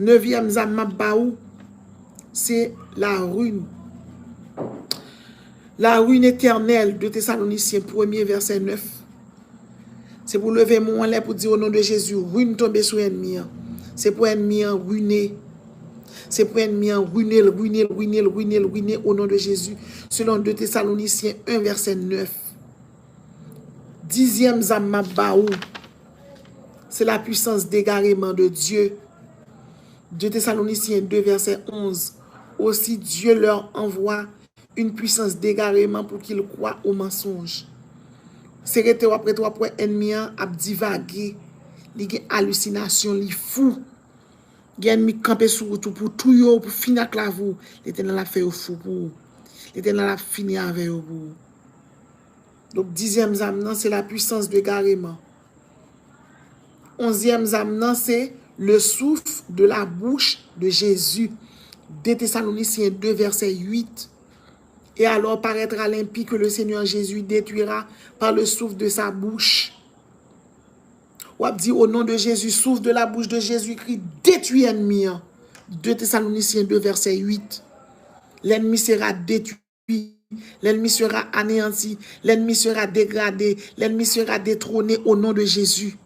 Nevyèm zam m ap ba ou, se la ruine. La ruine éternelle, de Tesalonisyen premye, vèsè nèf. Se pou leve men w anlè pou di, o non de Jezi, ruine tonbe sou ènmi an. Se pou ènmi an ruine. Se pou ènmi an ruine l, ruine l, ruine l, ruine l, ruine, o non de Jezi. Selon de Tesalonisyen en, vèsè nèf. Dizyèm zam m ap ba ou, se la puissance d'égarement de Dieu. De Tesalonisyen de, vèsè onz. Aussi Dieu leur envoie une puissance d'égarement pour qu'ils croient au mensonge. Se rete w ap rete w ap wè ènmi an ap divage, li gen alisinasyon, li fou. Gen ènmi k kanpe sou wout ou pou touye w, pou fini ak lavi w. Letènèl ap fè yo fou pou ou. Letènèl ap fini avè yo pou ou. Donk, dizyèm zam nan, se la puissance de gareman. Onzyèm zam nan, se le souffle de la bouche de Jésus. De Tesalonisyen de, vèsè uit. Et alors paraîtra l'impie que le Seigneur Jésus détruira par le souffle de sa bouche. W ap di, au nom de Jésus, souffle de la bouche de Jésus-Christ, détruis ènmi an. De Tesalonisyen de, vèsè uit. L'ennemi sera détruit. L'ennemi sera anéanti. L'ennemi sera dégradé. L'ennemi sera détrôné au nom de Jésus.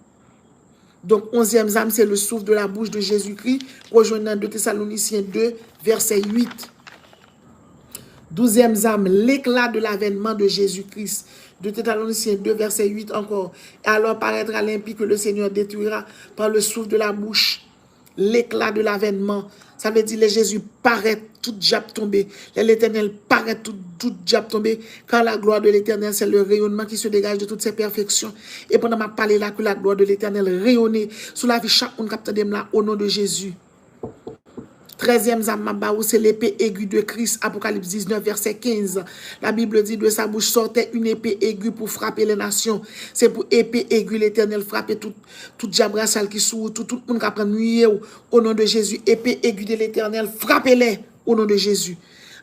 Donk, onzyèm zam, se le souffle de la bouche de Jésus-Christ, w jwenn nan de Tesalonisyen de, vèsè uit. Douzyèm zam, l'éclat de l'avènement de Jésus-Christ. De Tesalonisyen de, vèsè uit ankò. Et alors paraîtra l'impie que le Seigneur détruira par le souffle de la bouche. L'éclat de l'avènement. Sa vle di, lè Jezi parèt, tout dyab tonbe. Lè Letènèl parèt, tout, tout dyab tonbe. Car la gloire de l'Éternel, c'est le rayonnement qui se dégage de toutes ses perfections. E pandan m ap pale la, ke la glwa de Letènèl reyone sou lavi chak moun k ap tande m la, o non de Jezi. Trèzyèm zam m ap ba ou, se l'épée aiguë de Christ, Apokalips diznèf, vèsè kenz. La Bible dit, de sa bouche sortait une épée aiguë pour frapper les nations. Se pou epe egi Letènèl frape tout, tout dyab rasyal ki sou wout ou, tout moun k ap annuiye w, o non de Jezi. Epe egi de Letènèl, frape lè, o non de Jezi.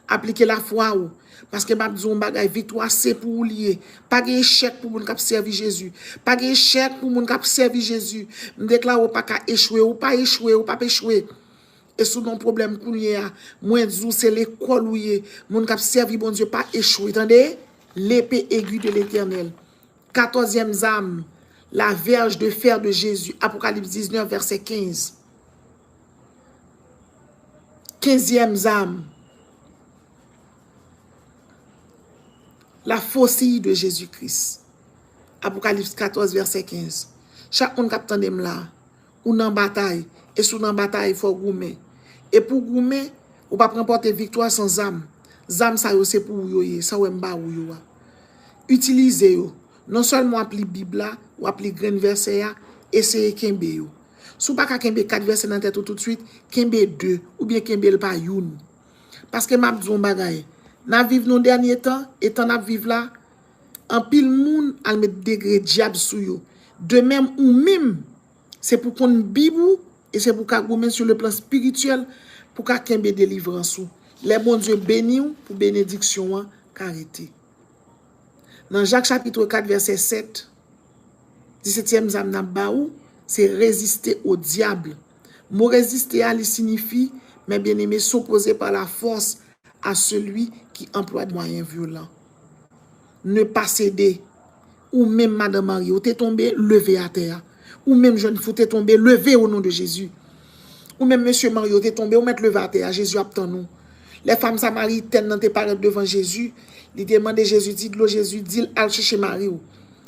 Aplike lafwa ou. Paske m ap di w yon bagay, viktwa se pou ou li ye. Pa gen echèk pou moun k ap sèvi Jezi. Pa gen echèk pou moun k ap sèvi Jezi. M deklare w pa ka echwe, ou pa echwe, ou p ap echwe. e si w nan pwoblèm kounye a, mwen di w se lekòl ou ye. Moun k ap sèvi Bondye pa echwe, tande. L'épée aiguë de l'Éternel. Katòzyèm zam, la verge de fer de Jésus. Apokalips diznèf, vèsè kenz. Kenzyèm zam, la faucille de Jésus-Christ. Apokalips katòz, vèsè kenz. Chak moun k ap tande m la, ou nan batay. E si w nan batay, fò w goumen. E pou w goumen, ou p ap ranpòte viktwa san zam. Zam sa yo, se pou ou yo ye. Sa w wè m ba ou yo a. Itilize yo. Non sèlman w ap li Bib la, w ap li grenn vèsè a, eseye kenbe yo. Si w pa ka kenbe kat vèsè nan tèt ou toutswit, kenbe de, oubyen kenbe l pa youn. Paske m ap di w yon bagay, n ap viv nan dènye tan, e tan n ap viv la, anpil moun al met degre dyab sou yo. De menm ou menm, se pou konn Bib ou, e se pou ka goumen sou le plan espirityèl, pou ka kenbe delivrans ou. Lè Bondye beni w, pou benediksyon an ka rete. Nan Jak chapit kat vèsè sèt, disetyèm zam n ap ba ou, se reziste o dyab. Mo reziste a, li siyifi, mes bien-aimés, s'opposer par la force à celui qui emploie des moyens violents. Ne pas céder. Ou menm madanm marye, ou te tonbe, leve atè a. Ou menm jèn fi, ou te tonbe, leve o non de Jezi. Ou menm mesye marye, ou te tonbe, ou mèt leve atè a, Jezi ap tann ou. Lè fanm Samariten nan te parèt devan Jezi, li te mande Jezi ti dlo, Jezi di l al chèche mari w.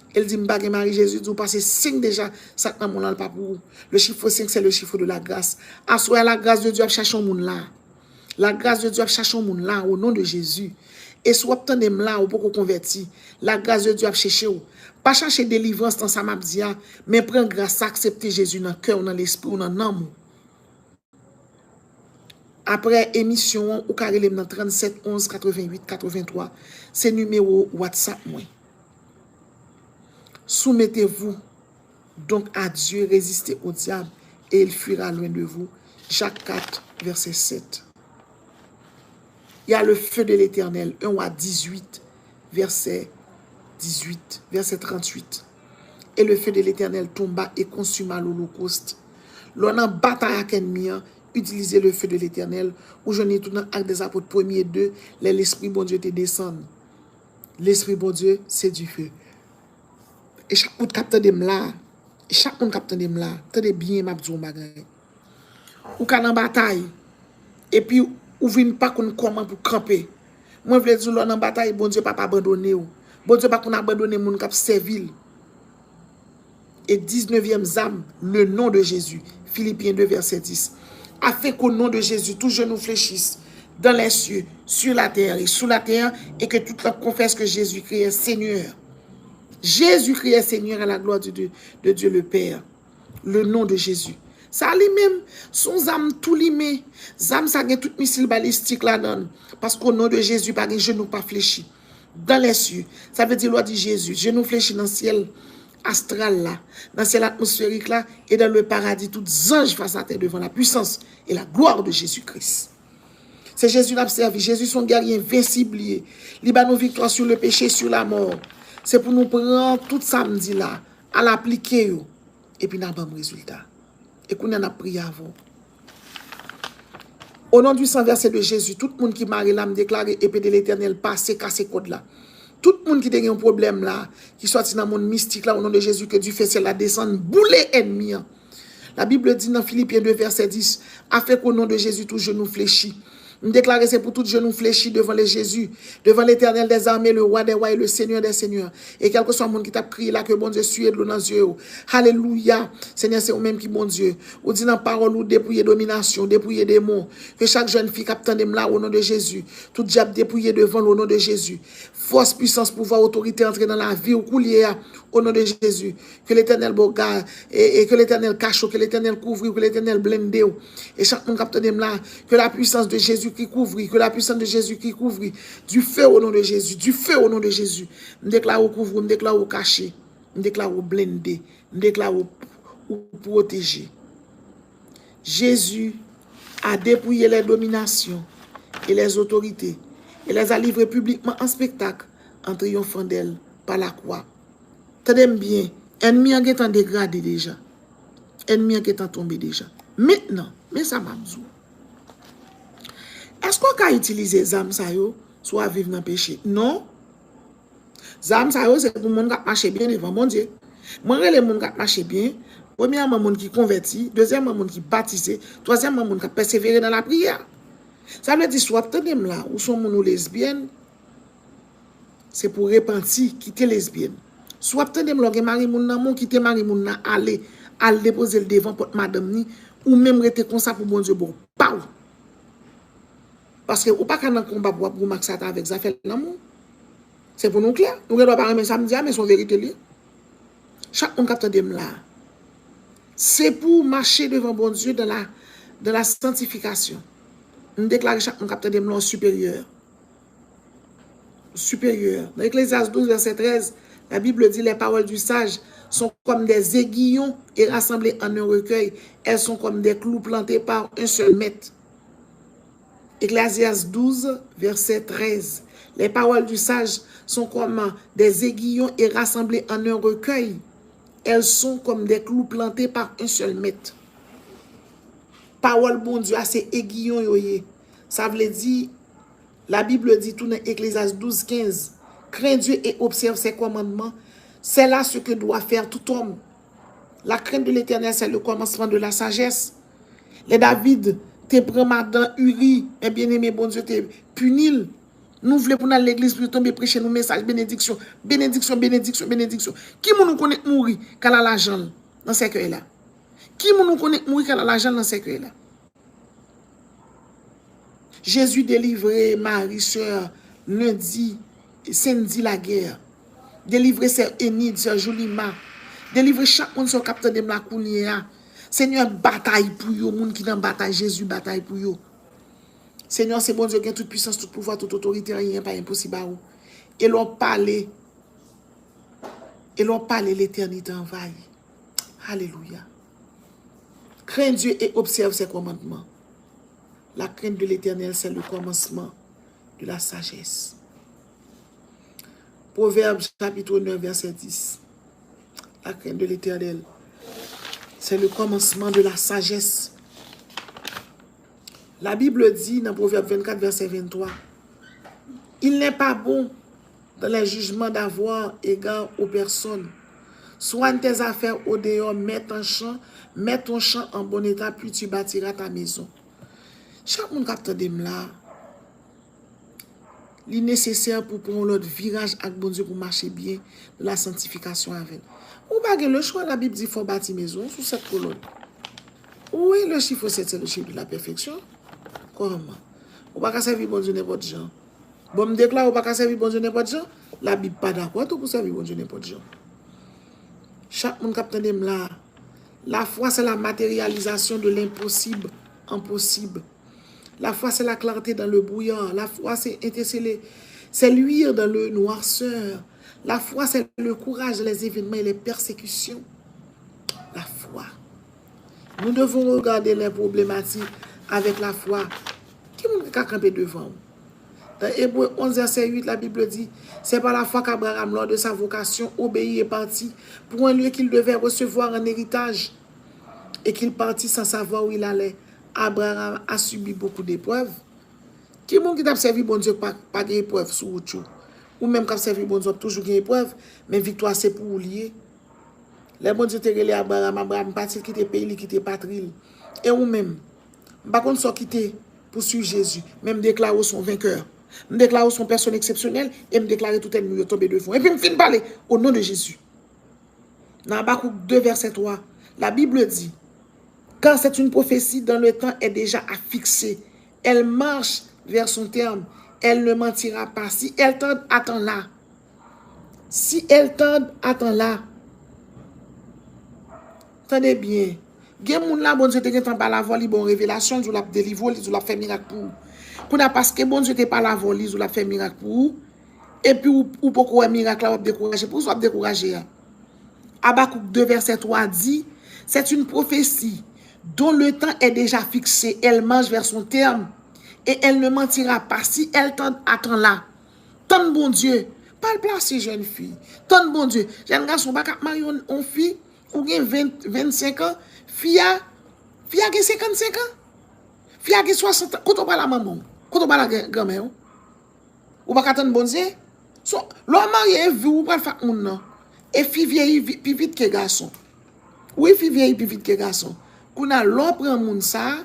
E l di m pa gen mari, Jezi di w pase senk deja, sa k nan men w lan l pa pou ou. Le chiffre cinq, c'est le chiffre de la grâce. Aswè a, la grâce de Dieu ap chache yon moun la. La grâce de Dieu ap chache yon moun la, o non de Jezi. E si w ap tande m la, ou poko konvèti, la grâce de Dieu ap chèche w. Pa chache delivrans nan sa m ap di a, men pran gras sa, aksepte Jezi nan kè w, nan lespri w, nan nanm ou. Apre emisyon an, ou ka rele m nan trannsenk onz katrevenn uit katrevenntwa. Se nimewo WhatsApp mwen. Soumettez-vous donc à Dieu, résistez au diable, et il fuira loin de vous. Jacques quatre, verset sept. Il y a le feu de l'Éternel, un Roi dix-huit, verset dix-huit, verset trente-huit. Et le feu de l'Éternel tomba et consuma l'holocauste. Lè w nan batay ak ènmi an, itilize le feu de l'Éternel. Ou jwenn li tou nan Actes des Apôtres, premye de, lè Lespri Bondye te desann. Lespri Bondye, se du feu. E chak moun k ap tande m la, e chak moun k ap tande m la, tande byen, m ap di w yon bagay. Ou ka nan batay, epi ou vin pa konn kòman pou kanpe. Mwen vle di w, lè w nan batay, Bondye p ap abandone w. Bondye pa konn abandone moun k ap sèvi l. E diznevyèm zam, le nom de Jésus. Philippiens deux, verset dix. Afin qu'au nom de Jésus, tout genou fléchisse dans les cieux, sur la terre et sous la terre, et que toute langue confesse que Jésus-Christ est Seigneur. Jésus-Christ est Seigneur à la gloire de Dieu, de Dieu le Père. Le nom de Jésus. Sa li menm, se yon zam tou limen. Zam sa gen tout misil balistik ladan l. Paske o non de Jezi, pa gen jenou k pa flechi. Dans les cieux. Sa vle di, lè w di Jezi, jenou flechi nan syèl astral la, nan syèl atmosferik la, et dans le paradis, tout zanj face à terre devant la puissance et la gloire de Jésus-Christ. Se Jezi n ap sèvi. Jezi se yon gèrye envensib li ye. Li ba nou viktwa sur le péché, sur la mort. Se pou nou pran tout sa m di la, al aplike yo, epi n a ban m rezilta. E kounye a n ap priye avè w. O non du sang versé de Jésus, tout moun ki mare la, m deklare epe de Letènèl pase, kase kòd la. Tout moun ki te gen yon pwoblèm la, ki sòti nan mond mistik la, o non de Jezi, ke dife syèl la desann, boule ènmi an. La Bible di nan Filipyen de vèsè dis, afin qu'au nom de Jésus tout genou fléchit. M deklare se pou tout jenou flechi devan le Jezi, devan Letènèl dèzame, le Wa dè wa e le Senyè dè senyè. E kèlkeswa moun ki t ap kriye la, ke Bondye siye dlo nan zye yo. Alelouya! Senyè, se ou menm ki Bondye. Ou di nan pawòl ou, depouye dominasyon, depouye demon. Ke chak jèn fi k ap tande m la, o non de Jezi, tout dyab depouye devan l, o non de Jezi. Fòs, pwisans, pouvwa, otorite antre nan lavi w koulye a, o non de Jezi. Ke Letènèl ba w gad, e, e ke Letènèl kache w, ke Letènèl kouvri w, ke Letènèl blende w. E chak moun k ap tande m la, que la puissance de Jésus qui couvrit, que la puissance de Jésus qui couvrit. Du feu au nom de Jésus, du feu au nom de Jésus. M deklare w kouvri, m deklare w kache, m deklare w blende, m deklare w, w pwoteje. Jésus a dépouillé les dominations et les autorités et les a livrés publiquement en spectacle en triomphant d'elles par la croix. Tande m byen, ènmi an gentan degrade deja. Ènmi an gentan tonbe deja. Mentnan, men sa m ap di w. Èske w ka itilize zam sa yo si w ap viv nan peche? Non. Zam sa yo se pou moun k ap mache byen devan Bondye. Mwen rele moun k ap mache byen, premyèman, moun ki konvèti, dezyèmman, moun ki batize, twazyèmman, moun k ap pèsevere nan lapriyè. Sa vle di, si w ap tande m la, ou se yon moun ou lesbyèn, se pou repanti, kite lesbyèn. Si w ap tande m la, w gen mari moun nan men w, kite mari moun nan ale, al depoze l devan pòt madanm ni, ou menm rete konsa pou Bondye ba w pa w. Paske ou pa ka nan konba pou w ap goumen ak Satan avèk zafè lanmou. Se pou nou klè. Nou gen dwa pa renmen sa m di a, men se yon verite li ye. Chak moun k ap tande m la, se pou w mache devan Bondye dans la, dans la sanctification. M deklare chak moun k ap tande m la, w siperyè. Siperyè. Dans Ecclésiaste douze, verset treize, la Bible dit, les paroles du sage sont comme des aiguillons et rassemblées en un recueil. Elles sont comme des clous plantés par un seul maître. Ecclésiaste douze, verset treize. Les paroles du sage sont comme des aiguillons et rassemblées en un recueil. Elles sont comme des clous plantés par un seul maître. Pawòl Bondye a se egiyon yo ye. Sa vle di, la Bible dit tou nan Ecclésiaste douze quinze, crains Dieu et observe ses commandements, c'est là ce que doit faire tout homme. La crainte de l'Éternel, c'est le commencement de la sagesse. Lè David te pran madan Uri, men byeneme, Bondye te pini l. Nou vle pou n al legliz pou yo tonbe preche nou mesaj benediksyon, benediksyon, benediksyon, benediksyon. Ki moun ou konnen k mouri k al al ajan l nan sèkèy la? Ki moun ou konnen k mouri k al al ajan l nan sèkèy la? Jezi delivre Mari, sè Lendi, Sendi Lagè. Delivre sè Enid, sè Joulima. Delivre chak moun sa yo k ap tande m la kounye a. Senyè, batay pou yo, moun ki nan batay, Jezi batay pou yo. Senyè, se Bondye gen tout pwisans, tout pouvwa, tout otorite, anyen pa enposib a ou. E lè w pale, e lè w pale, letènite anvayi. Alelouya. Crains Dieu et observe ses commandements. La crainte de l'Éternel, c'est le commencement de la sagesse. Proverbes chapitre neuf, verset dix. La crainte de l'Éternel, c'est le commencement de la sagesse. La Bible dit dans Proverbe vingt-quatre, verset vingt-trois, il n'est pas bon dans les jugements d'avoir égard aux personnes. Soigne tes affaires au dehors, mets ton champ, mets ton champ en bon état, puis tu bâtiras ta maison. Chak moun k ap tande m la, li nesesè pou pran yon lòt viraj ak Bondye, pou mache byen nan la santifikasyon avè l. Ou pa gen lechwa, Labib di fò w bati mezon w sou sèt kolòn. Où est le chiffre sept, c'est le chiffre de la perfection? Kòman? Ou pa ka sèvi Bondye nenpòt jan. Bon, m deklare ou pa ka sèvi Bondye nenpòt jan. Labib pa dakò tou pou sèvi Bondye nenpòt jan. Chak moun k ap tande m la, la foi, c'est la matérialisation de l'impossible en possible. La foi, c'est la clarté dans le brouillard. La foi, c'est interceller, c'est luire dans le noirceur. La foi, c'est le courage dans les événements et les persécutions. La foi. Nous devons regarder les problématiques avec la foi. Ki moun ki ka kanpe devan w? Dans Hébreux onze, verset huit, la Bible dit, c'est par la foi qu'Abraham, lors de sa vocation, obéit et partit pour un lieu qu'il devait recevoir en héritage, et qu'il partit sans savoir où il allait. Abraham a subi beaucoup d'épreuves. Ki moun ki t ap sèvi Bondye pa, pa gen eprèv sou wout yo? Ou menm k ap sèvi Bondye, w ap toujou gen eprèv, men viktwa se pou ou li ye. Lè Bondye te rele Abraram, Abraram pati, l kite peyi, li kite patri l. E ou menm? M pa konn sa w kite pou swiv Jezi, men m deklare w se yon venkè. M deklare w se yon pèsòn eksepsyonèl, e m deklare tout ènmi w yo tonbe devan w. Epi m fin pale, au nom de Jésus. Dans Habakkuk deux, verset trois, la Bible dit, car c'est une prophétie dont le temps est déjà fixé. Elle marche vers son terme. Elle ne mentira pas. Si elle tarde, attends-la. Si elle tarde, attends-la. Tande byen. Gen moun la, Bondye te gentan pale avè w, li ba w revelasyon, li di w l ap delivre w, li di w l ap fè mirak pou ou. Kounye a, paske Bondye te pale avè w, li di w l ap fè mirak pou ou, epi ou, ou poko wè mirak la, w ap dekouraje. Poukisa w ap dekouraje a? Habakkuk deux, verset trois dit, c'est une prophétie dont le temps est déjà fixé. Elle marche vers son terme et elle ne mentira pas. Si elle tarde, attends-la. Tann Bondye. Pa al plase jèn fi. Tann Bondye. Jèn gason pa ka ap marye yon, yon fi, ou gen ven, vennsenk an, fi a, fi a gen senkannsenk an. Fi a gen swasant an. Kote w pral a manman w? Kote w pral ak granmè w? Ou pa ka tann Bondye? So, lè w marye, e vi w ou pral fè ak moun nan. E fi vyeyi vi- pi vit ke gason. Wi, fi vyeyi pi vit ke gason. Kounye a, lè w pran moun sa a,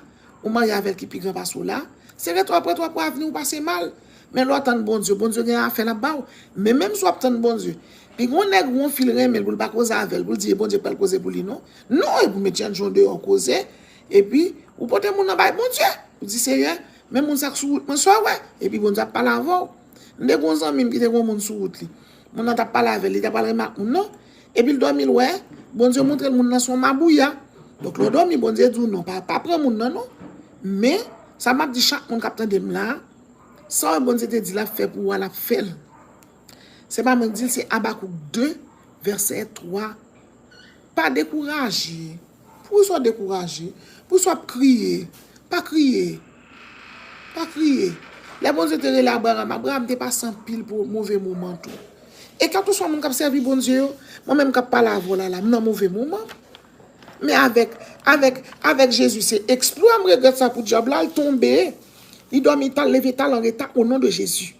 ou marye avè l ki pi gran pase w la, se ret w ap ret w ap wè avni w pase mal. Men lè w tann Bondye, Bondye gen afè l ap ba w. Men menm si w ap tann Bondye, pi gen yon nèg ou yon fi l renmen l pou l pa koze avè l, pou l di e Bondye k pral koze pou li non. Non, e pou met Jannjon deyò koze, epi ou pote moun nan bay Bondye. Ou di, Seyè, men moun sa k sou wout mwen, sa w wè? Epi Bondye ap pale avè w. M te gen yon zanmi m ki te gen yon moun sou wout li. Moun nan t ap pale avè l, li t ap pral renmen ak moun nan. Epi l dòmi, l wè, Bondye montre l moun nan se yon mabouya. Donk, lè w dòmi, Bondye di w non, pa, pa pran moun nan non. Men, sa m ap di chak moun k ap tande m la, sa w wè Bondye te di l ap fè pou ou a, l ap fè l. Se pa mwen k di l, se Abakouk de, vèsè twa. Pa dekouraje. Poukisa w dekouraje? Poukisa w ap kriye? Pa kriye. Pa kriye. Lè Bondye te rele Abraram, Abraram te pase anpil pou move moman tou. E kèlkeswa moun k ap sèvi Bondye yo, mwen menm k ap pale avè w la, la, m nan move moman. Men avèk, avèk, avèk Jezi, se eksplwa. M regrèt sa pou dyab la, l tonbe. Li dòmi ta, l leve ta, l an reta, o non de Jezi.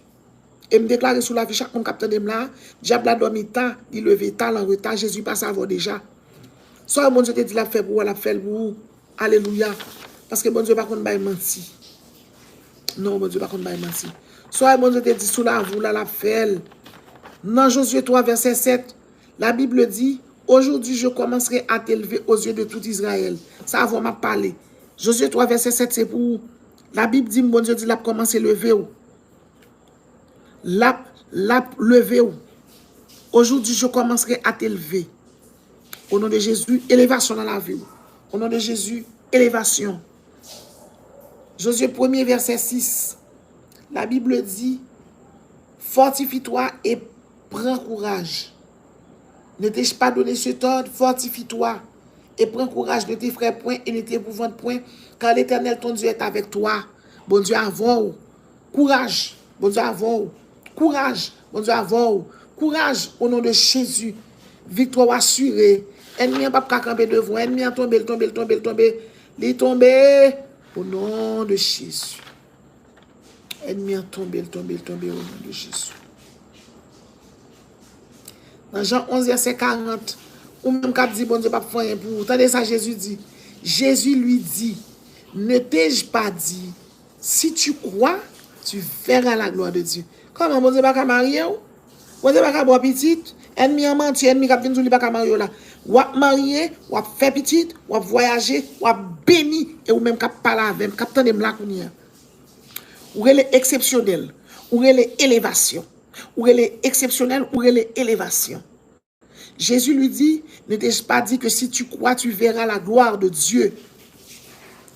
E m deklare sou lavi chak moun k ap tande m la, dyab la dòmi ta, li leve ta, l an reta, Jezi pase avè w deja. Sa Bondye te di l ap fè pou ou, l ap fè l pou ou. Alelouya. Paske Bondye pa konn bay manti. Non, Bondye pa konn bay manti. Sa Bondye te di sou lavi w la, l ap fè l. Nan Jozye twa, vèsè sèt, la Bible dit, Aujourd'hui, je commencerai à t'élever aux yeux de tout Israël. Sa avè w m ap pale. Jozye twa, vèsè sèt, se pou ou. Labib di m, Bondye di l ap kòmanse leve w. L ap, l ap leve w. Aujourd'hui, je commencerai à t'élever. Au nom de Jésus, elevasyon nan lavi w. Au nom de Jésus, elevasyon. Jozye premye, vèsè sis. La Bible dit, Fortifie-toi et prends courage. Ne t'ai-je pas donné cet ordre? Fortifie-toi et prends courage. Ne t'effraie point et ne t'épouvante point, car l'Éternel, ton Dieu, est avec toi. Bondye avè w. Kouraj, Bondye avè w. Kouraj, Bondye avè w. Kouraj, o non de Jezi. Viktwa w asire. Ènmi an p ap ka kanpe devan w. Ènmi an tonbe, l tonbe, l tonbe, l tonbe. Li tonbe. O non de Jezi. Ènmi an tonbe, l tonbe, l tonbe, o non de Jezi. Nan Jan onz, vèsè karant, ou menm k ap di Bondye p ap fè anyen pou ou, tande sa Jezi di. Jezi li di, Ne t'ai-je pas dit, si tu crois, tu verras la gloire de Dieu? Kòman Bondye pa ka marye w? Bondye pa ka ba w pitit? Ènmi an manti, ènmi k ap vin di w li pa ka marye w la. W ap marye, w ap fè pitit, w ap vwayaje, w ap beni, e ou menm k ap pale avè m, k ap tande m la kounye a. Ou rele eksepsyonèl. Ou rele elevasyon. Ou rele eksepsyonèl, ou rele elevasyon. Jésus lui dit, Ne t'ai-je pas dit que si tu crois, tu verras la gloire de Dieu?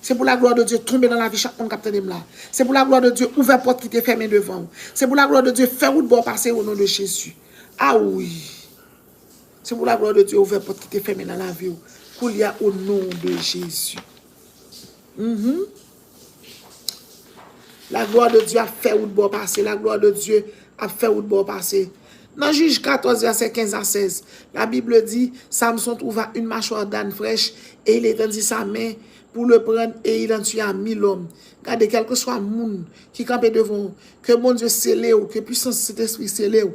Se pou laglwa de Dye tonbe nan lavi chak moun k ap tande m la. Se pou laglwa de Dye ouvè pòt ki te fèmen devan w. Se pou laglwa de Dye fè wout ba w pase o non de Jezi. A wi. Se pou laglwa de Dye ouvè pòt ki te fèmen nan lavi w. Koulye a o non de Jezi. Mhm. Laglwa de Dye ap fè wout ba w pase. Laglwa de Dye ap fè wout ba w pase. Nan Jij katòz, vèsè kenz a sèz, la Bible dit, Samson trouva une mâchoire d'âne fraîche et il étendit sa main pour le prendre et il en tua mille hommes. Gade, kèlkeswa moun ki kanpe devan w, ke Bondye sele w, ke pisans Sentespri sele w,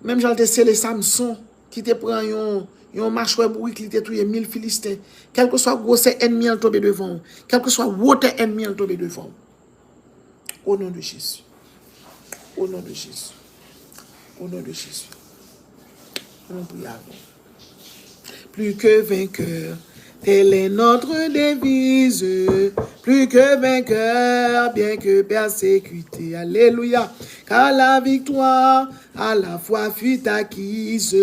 menm jan l te sele Samson, ki te pran yon, yon machwè bourik, li te touye mil Filisten. Kèlkeswa gwosè ènmi an, l tonbe devan w. Kèlkeswa wotè ènmi an, l tonbe devan w. O non de Jezi. O non de Jezi. O non de Jezi. Ann nou priye avè w. Plus que vainqueur, telle est notre devise. Plus que vainqueur, bien que persécuté. Alléluia. Car la victoire à la fois fut acquise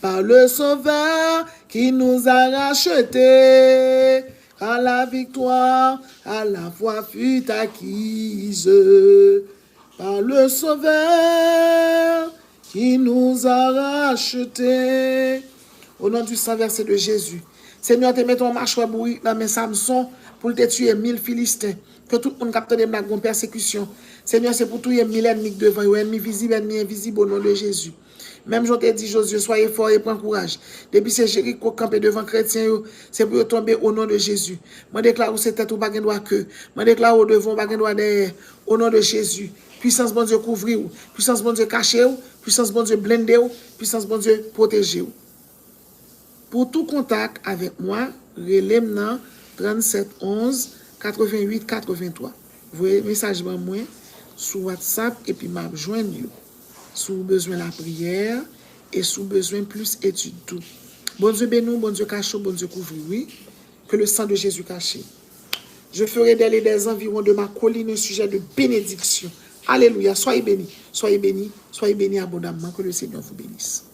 par le Sauveur qui nous a rachetés. Car la victoire à la fois fut acquise par le Sauveur qui nous a rachetés. Au nom du sang versé de Jésus. Senyè te mete yon machwè bourik nan men Samson pou l te tiye mil Filisten. Ke tout moun k ap tande m la gen yon pèsekisyon. Senyè, se pou touye mil ènmi k devan yo, ènmi vizib, ènmi envizib, o non de Jezi. Menm jan w te di Jozye, soyez forts et pran kouraj. Depi se Jeriko k kanpe devan kretyen yo, se pou yo tonbe o non de Jezi. Mwen deklare w se tèt ou pa gen dwa ke. Mwen deklare w devan w pa gen dwa dèyè. O non de Jezi. Pwisans Bondye kouvri w. Pwisans Bondye kache w. Pwisans Bondye blende w. Pwisans Bondye pwoteje w. Pou tou kontak avèk mwen, rele m nan trannset onz katrevenn uit katrevenntwa. Voye mesaj ban mwen sou WhatsApp epi m ap jwenn yo. Si w bezwen lapriyè e si w bezwen plis etid tou. Bondye beni w, Bondye kache w, Bondye kouvri w, wi. Que le sang de Jésus cache. Je ferai d'elle et des environs de ma colline un sujet de bénédiction. Alléluia. Soyez bénis, soyez bénis, soyez bénis abondamment. Que le Seigneur vous bénisse.